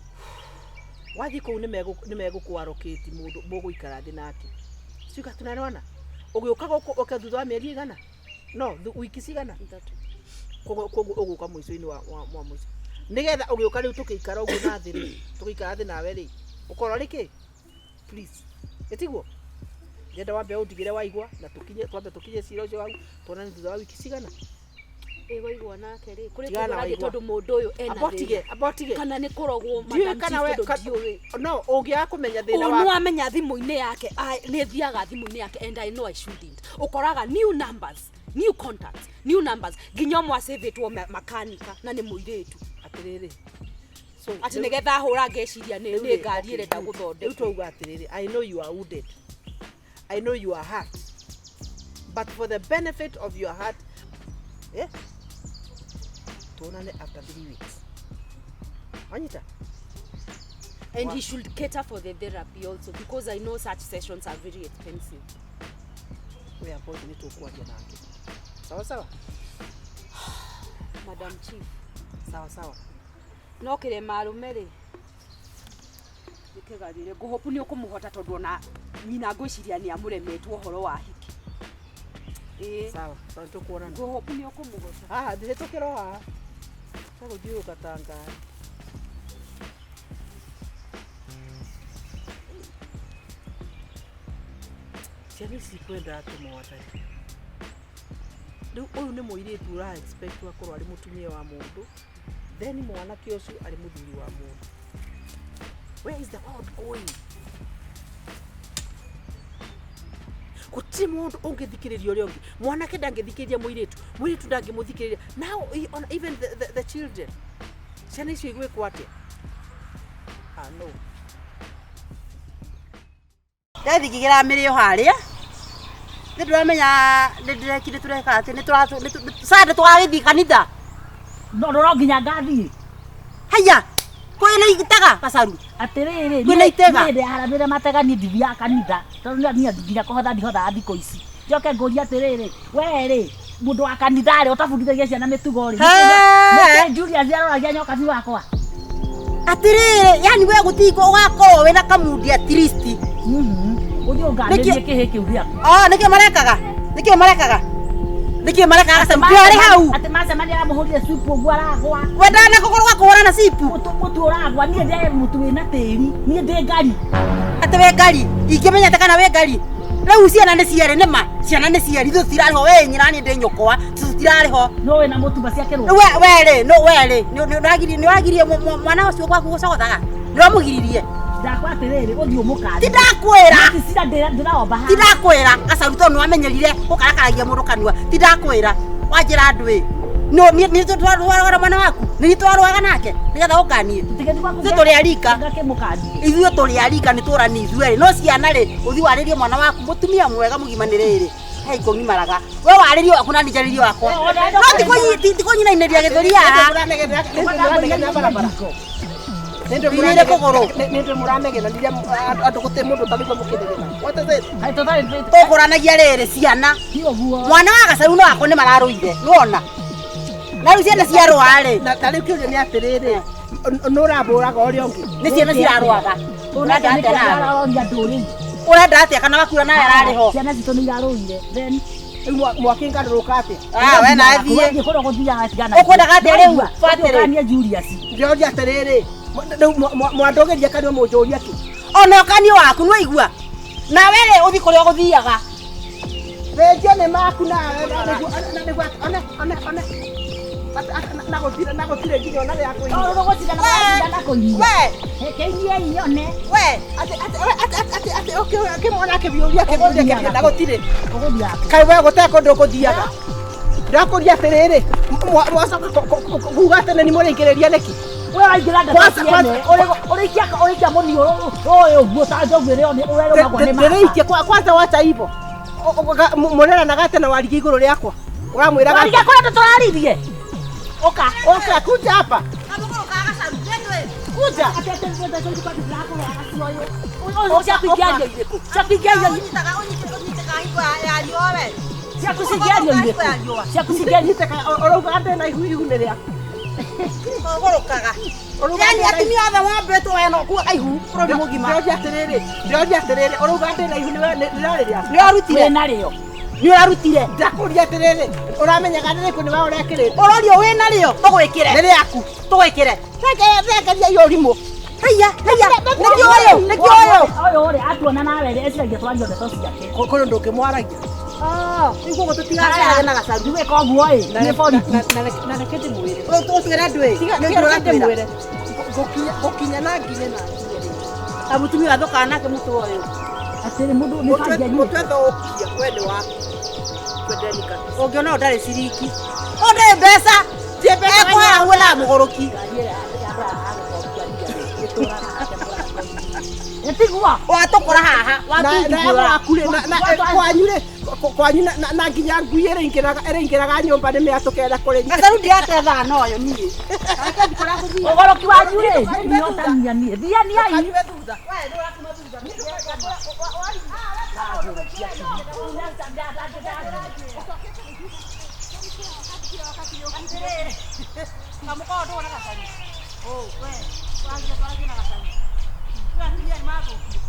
Wathiĩ kũu nĩ megũkwarokĩti mũndũ mũgũikara thĩ nake. Sijui kama tunaelewana. Ũgĩũka gũkũ ũke thutha wa mĩeri ĩigana? No, wiki cigana? Koguo ũgũka mũico-inĩ wa mũico. Nĩgetha ũgĩũka rĩu tũgĩikara ũguo na thĩ rĩ, tũgĩikara thĩ nawe rĩ, ũkorwo rĩ kĩ? Please. Ĩtiguo? Ndĩrenda wambe ũndigĩre waigua na tũkinye twambe tũkinye cira ũcio waku tuonane thutha wa wiki cigana. Ĩ waigua nake rĩ, kũrĩ Tigana kũndũ na arathiĩ waigua. tondũ mũndũ ũyũ ena Abotige, thĩna. abotige. Kana nĩ kũrogwo Ndiũĩ Madam kana Chief we tondũ ka- ndiũĩ. no ũngĩaga kũmenya thĩna Ũũ waku. nĩwamenya thimũ-inĩ yake, nĩ thiaga thimũ-inĩ yake and I know I shouldn't. Ũkoraga new numbers, new contacts, new numbers. Nginya ũmwe acĩvĩtwo makanika na nĩ mũirĩtu. Atĩrĩrĩ. So, Atĩ rĩu- nĩgetha ahũra ngeciria rĩu nĩ rĩ, ngari okay, ĩrenda good. gũthondekwo. Rĩu twauga atĩrĩrĩ, I know you are wounded. I know you are hurt. But for the benefit of your heart, tuonane after 3 weeks. Wanyita? And he should cater for the therapy also because I know such sessions are very expensive. We are both nĩ tũkwaria nake. Sawa sawa? Madam Chief. Sawa sawa. No kĩrema arũme rĩ, nĩkĩgarĩre ngũhopu nĩ ũkũmũhota tondũ ona nyina ngwĩciria nĩ amũremetwo ũhoro wa hiki. Ĩĩ. Sawa, sawa tũkuonana. Ngũhopu nĩ ũkũmũhota. Haha, ndĩhĩtũkĩra o haha. Tagũthiũrũrũka ta ngari. Ciana ici ikwendaga atĩ mwathani. Rĩu ũyũ nĩ mũirĩtu ũra expect akorwo arĩ mũtumia wa mũndũ, then mwanake ũcio arĩ mũthuri wa mũndũ. Where is the world going? Gũtirĩ mũndũ ũngĩthikĩrĩria ũrĩa ũngĩ. Mwanake ndangĩthikĩrĩria mũirĩtu, mũirĩtu ndangĩmũthikĩrĩria. Now even the children, ciana icio igwĩkwo atĩa? Ah, no. Ndathigigĩra mĩrĩo harĩa Nĩ ndĩramenya nĩ ndĩrekire tũreka atĩ nĩ tũra sande tũgagĩthiĩ kanitha. No no nginya ngathiĩ. Haya, kwĩna itega Gacaru. Atĩrĩrĩ, Kwĩna itega. niĩ ndĩharamĩre matega niĩ ndithiaga kanitha tondũ niĩ nginya kũhotha ndihothaga thikũ ici. Njoke ngũrie atĩrĩrĩ, we rĩ mũndũ wa kanitha rĩ ũtabundithagia ciana mĩtugo rĩ, nĩkĩ Julius aroragia nyokabi wakwa? Atĩrĩrĩ, yani we gũtingũ ũgakorwo wĩna kamundi at least. Ũthiĩ ũnganĩrie kĩhĩ kĩu gĩaku. Oh, nĩkĩo marekaga? Nĩkĩo marekaga? Nĩkĩo marekaga Gacaru? Ndĩrarĩ hau. Atĩ macemania aramũhũrire cipu ũguo aragwa. We ndanakũgũrũ gakũhũra na cipu. Mũtu ũragwa, niĩ ndĩ mũtu wĩna tĩri, niĩ ndĩ ngari. Atĩ wĩ ngari, ingĩmenya atĩ kana wĩ ngari. Rĩu ciana nĩ cierĩ nĩma, ciana nĩ cierĩ, ithuĩ tũtirarĩ ho, we nyina niĩ ndĩ nyũkwa, tũtirarĩ ho. No wĩna mũtu maciakĩrwo. Rĩu we rĩ, no we rĩ, nĩ ũragiririe mwana ũcio gwaku gũcogothaga? Nĩ ũramũgiririe? Ndakwa atĩrĩrĩ, ũthiĩ ũmũkanie. Ti ndakwĩra. Cira ndĩraomba haha. Ti ndakwĩra, Gacaru tondũ nĩ wamenyerire gũkarakaragia mũndũ kanua. Ti ndakwĩra, wanjĩra andũ ĩ. No niĩ twarũaga mwana waku, nĩ niĩ twarũaga nake nĩgetha ũkanie. Ithuĩ tũrĩ arika. Ithuĩ tũrĩ arika nĩ tũrani ithuĩ erĩ. No ciana rĩ, ũthiĩ warĩrie mwana waku mũtumia mwega mũgima nĩ rĩrĩ. Hei kũng'imaraga. We warĩrie waku na niĩ njarĩrie wakwa. No ti kũnyinainĩria gĩthũri haha. Ndirire kũgũrũ. Nĩ mũranegenanĩria andũ gũtirĩ mũndũ ũtarigwo mũkĩnegena. What is it? Tũkũranagia rĩrĩ ciana. Mwana wa Gacaru na wakwa nĩ mararũire. Nĩwona? Na rĩu ciana ciarũa rĩ. Na rĩu kĩũria nĩ atĩrĩrĩ, nũ ũrabũraga ũrĩa ũngĩ? Nĩ ciana cirarũaga. Ũrenda atĩa nawe? Ũroria andũ rĩu. Ũrenda atĩa kana wakura nawe ararĩ ho? Ciana citũ nĩ irarũire. Then Rĩu mwakĩngarũrũka atĩa? Ah, we nawe thiĩ. Wathiĩ kũrĩa ũgũthiaga tigana. Ũkwendaga atĩa rĩu? Batĩrĩ. Ũkanie Julius. Ndĩroria atĩrĩrĩ, rĩu mwandũgĩria kanua mũnjũria kĩ? Ona ũkanio waku nĩwaigua? Nawe rĩ ũthiĩ kũrĩa ũgũthiaga. Thengia nĩ maku nawe nĩguo one one one na gũtirĩ na gũtirĩ nginya ona rĩa kũinia. Ũgũcindana kũinia. We Reke inie nyone. We atĩ atĩ atĩ atĩ atĩ ũkĩmwona akĩbiũria akĩbiũria na gũtirĩ. Ũgũthiaga. Kaĩ we gũtarĩ kũndũ ũgũthiaga? Ndĩrakũria atĩrĩrĩ, mwacoka kuga atĩ nĩ mũraingĩrĩria nĩkĩ? We waingĩra ndeto ciene, ũrĩikia ũrĩikia mũniũrũ ũyũ ũguo ta njogu ĩrĩa ũrerũmagwo nĩ mata. Ndĩrĩikia kwanza wacha hivyo. Mũreranaga atĩ na warigia igũrũ rĩakwa. Ũramwĩraga Warigia kũrĩa andũ tũraririe. Ũka. Ũka kuja hapa. Kuja. Ciaku ingĩario irĩkũ? Ciaku ingĩario Ciaku cingĩario irĩkũ? Ciaku cingĩario Ũrauga ndĩ na ihu ihu nĩ rĩaku. Ũgũrũkaga. Yani atumia othe wambĩtwo we no kuo ihu bũrũri mũgima. Ndĩroria atĩrĩrĩ, ndĩroria atĩrĩrĩ, ũrauga ndĩ na ihu nĩ rĩrarĩ rĩaku. Nĩ ũrarutire. Wĩna rĩo. Nĩ ũrarutire. Ndakũria atĩrĩrĩ, ũramenyaga nĩ rĩkũ nĩ we ũrekĩrĩte. Ũrorio wĩna rĩo tũgwĩkĩre. Nĩ rĩaku. Tũgwĩkĩre. Thengeria iyo ũrimũ. Haiya, haiya, nĩkĩo ũyũ, nĩkĩo ũyũ. Ũyũ rĩ atuona nawe rĩ eciragia twario ndeto ciake. Kũrĩ ũndũ ũngĩmwaragia. Rĩu koguo tũtigacerage na Gacaru. Ndigwĩka ũguo ĩ, nĩ borithi. Na reke ndĩmwĩre. Tũgũtwĩra ndwĩ. Tiga Nĩ reke ũratwĩra. ndĩmwĩre. Gũkinya na nginye na nginye rĩ. Ta mũtumia wathũkana nake mũtwe ũyũ. Atĩrĩ mũndũ nĩ bangi anyuĩte. Mũtwe thũkia, we nĩ waku. Twendeni kabisa. Ũngĩona ũyũ ndarĩ ciringi. Ũyũ ndarĩ mbeca. Ekũhara na mũgũrũki. Ĩtigua. Watũkora haha, watungithũra. Kwanyu rĩ, kwanyu na nginya ngui ĩrĩingĩraga nyũmba nĩ mĩatũkenda kũrĩ. Gacaru ndiratee na ũyũ niĩ. Ũgũrũki wanyu rĩ, nĩnyotania niĩ. Thianiai. Kamũkorwo ndũona Gacaru. Oh, we, twagira na Gacaru. Atumia nĩ mathũkio.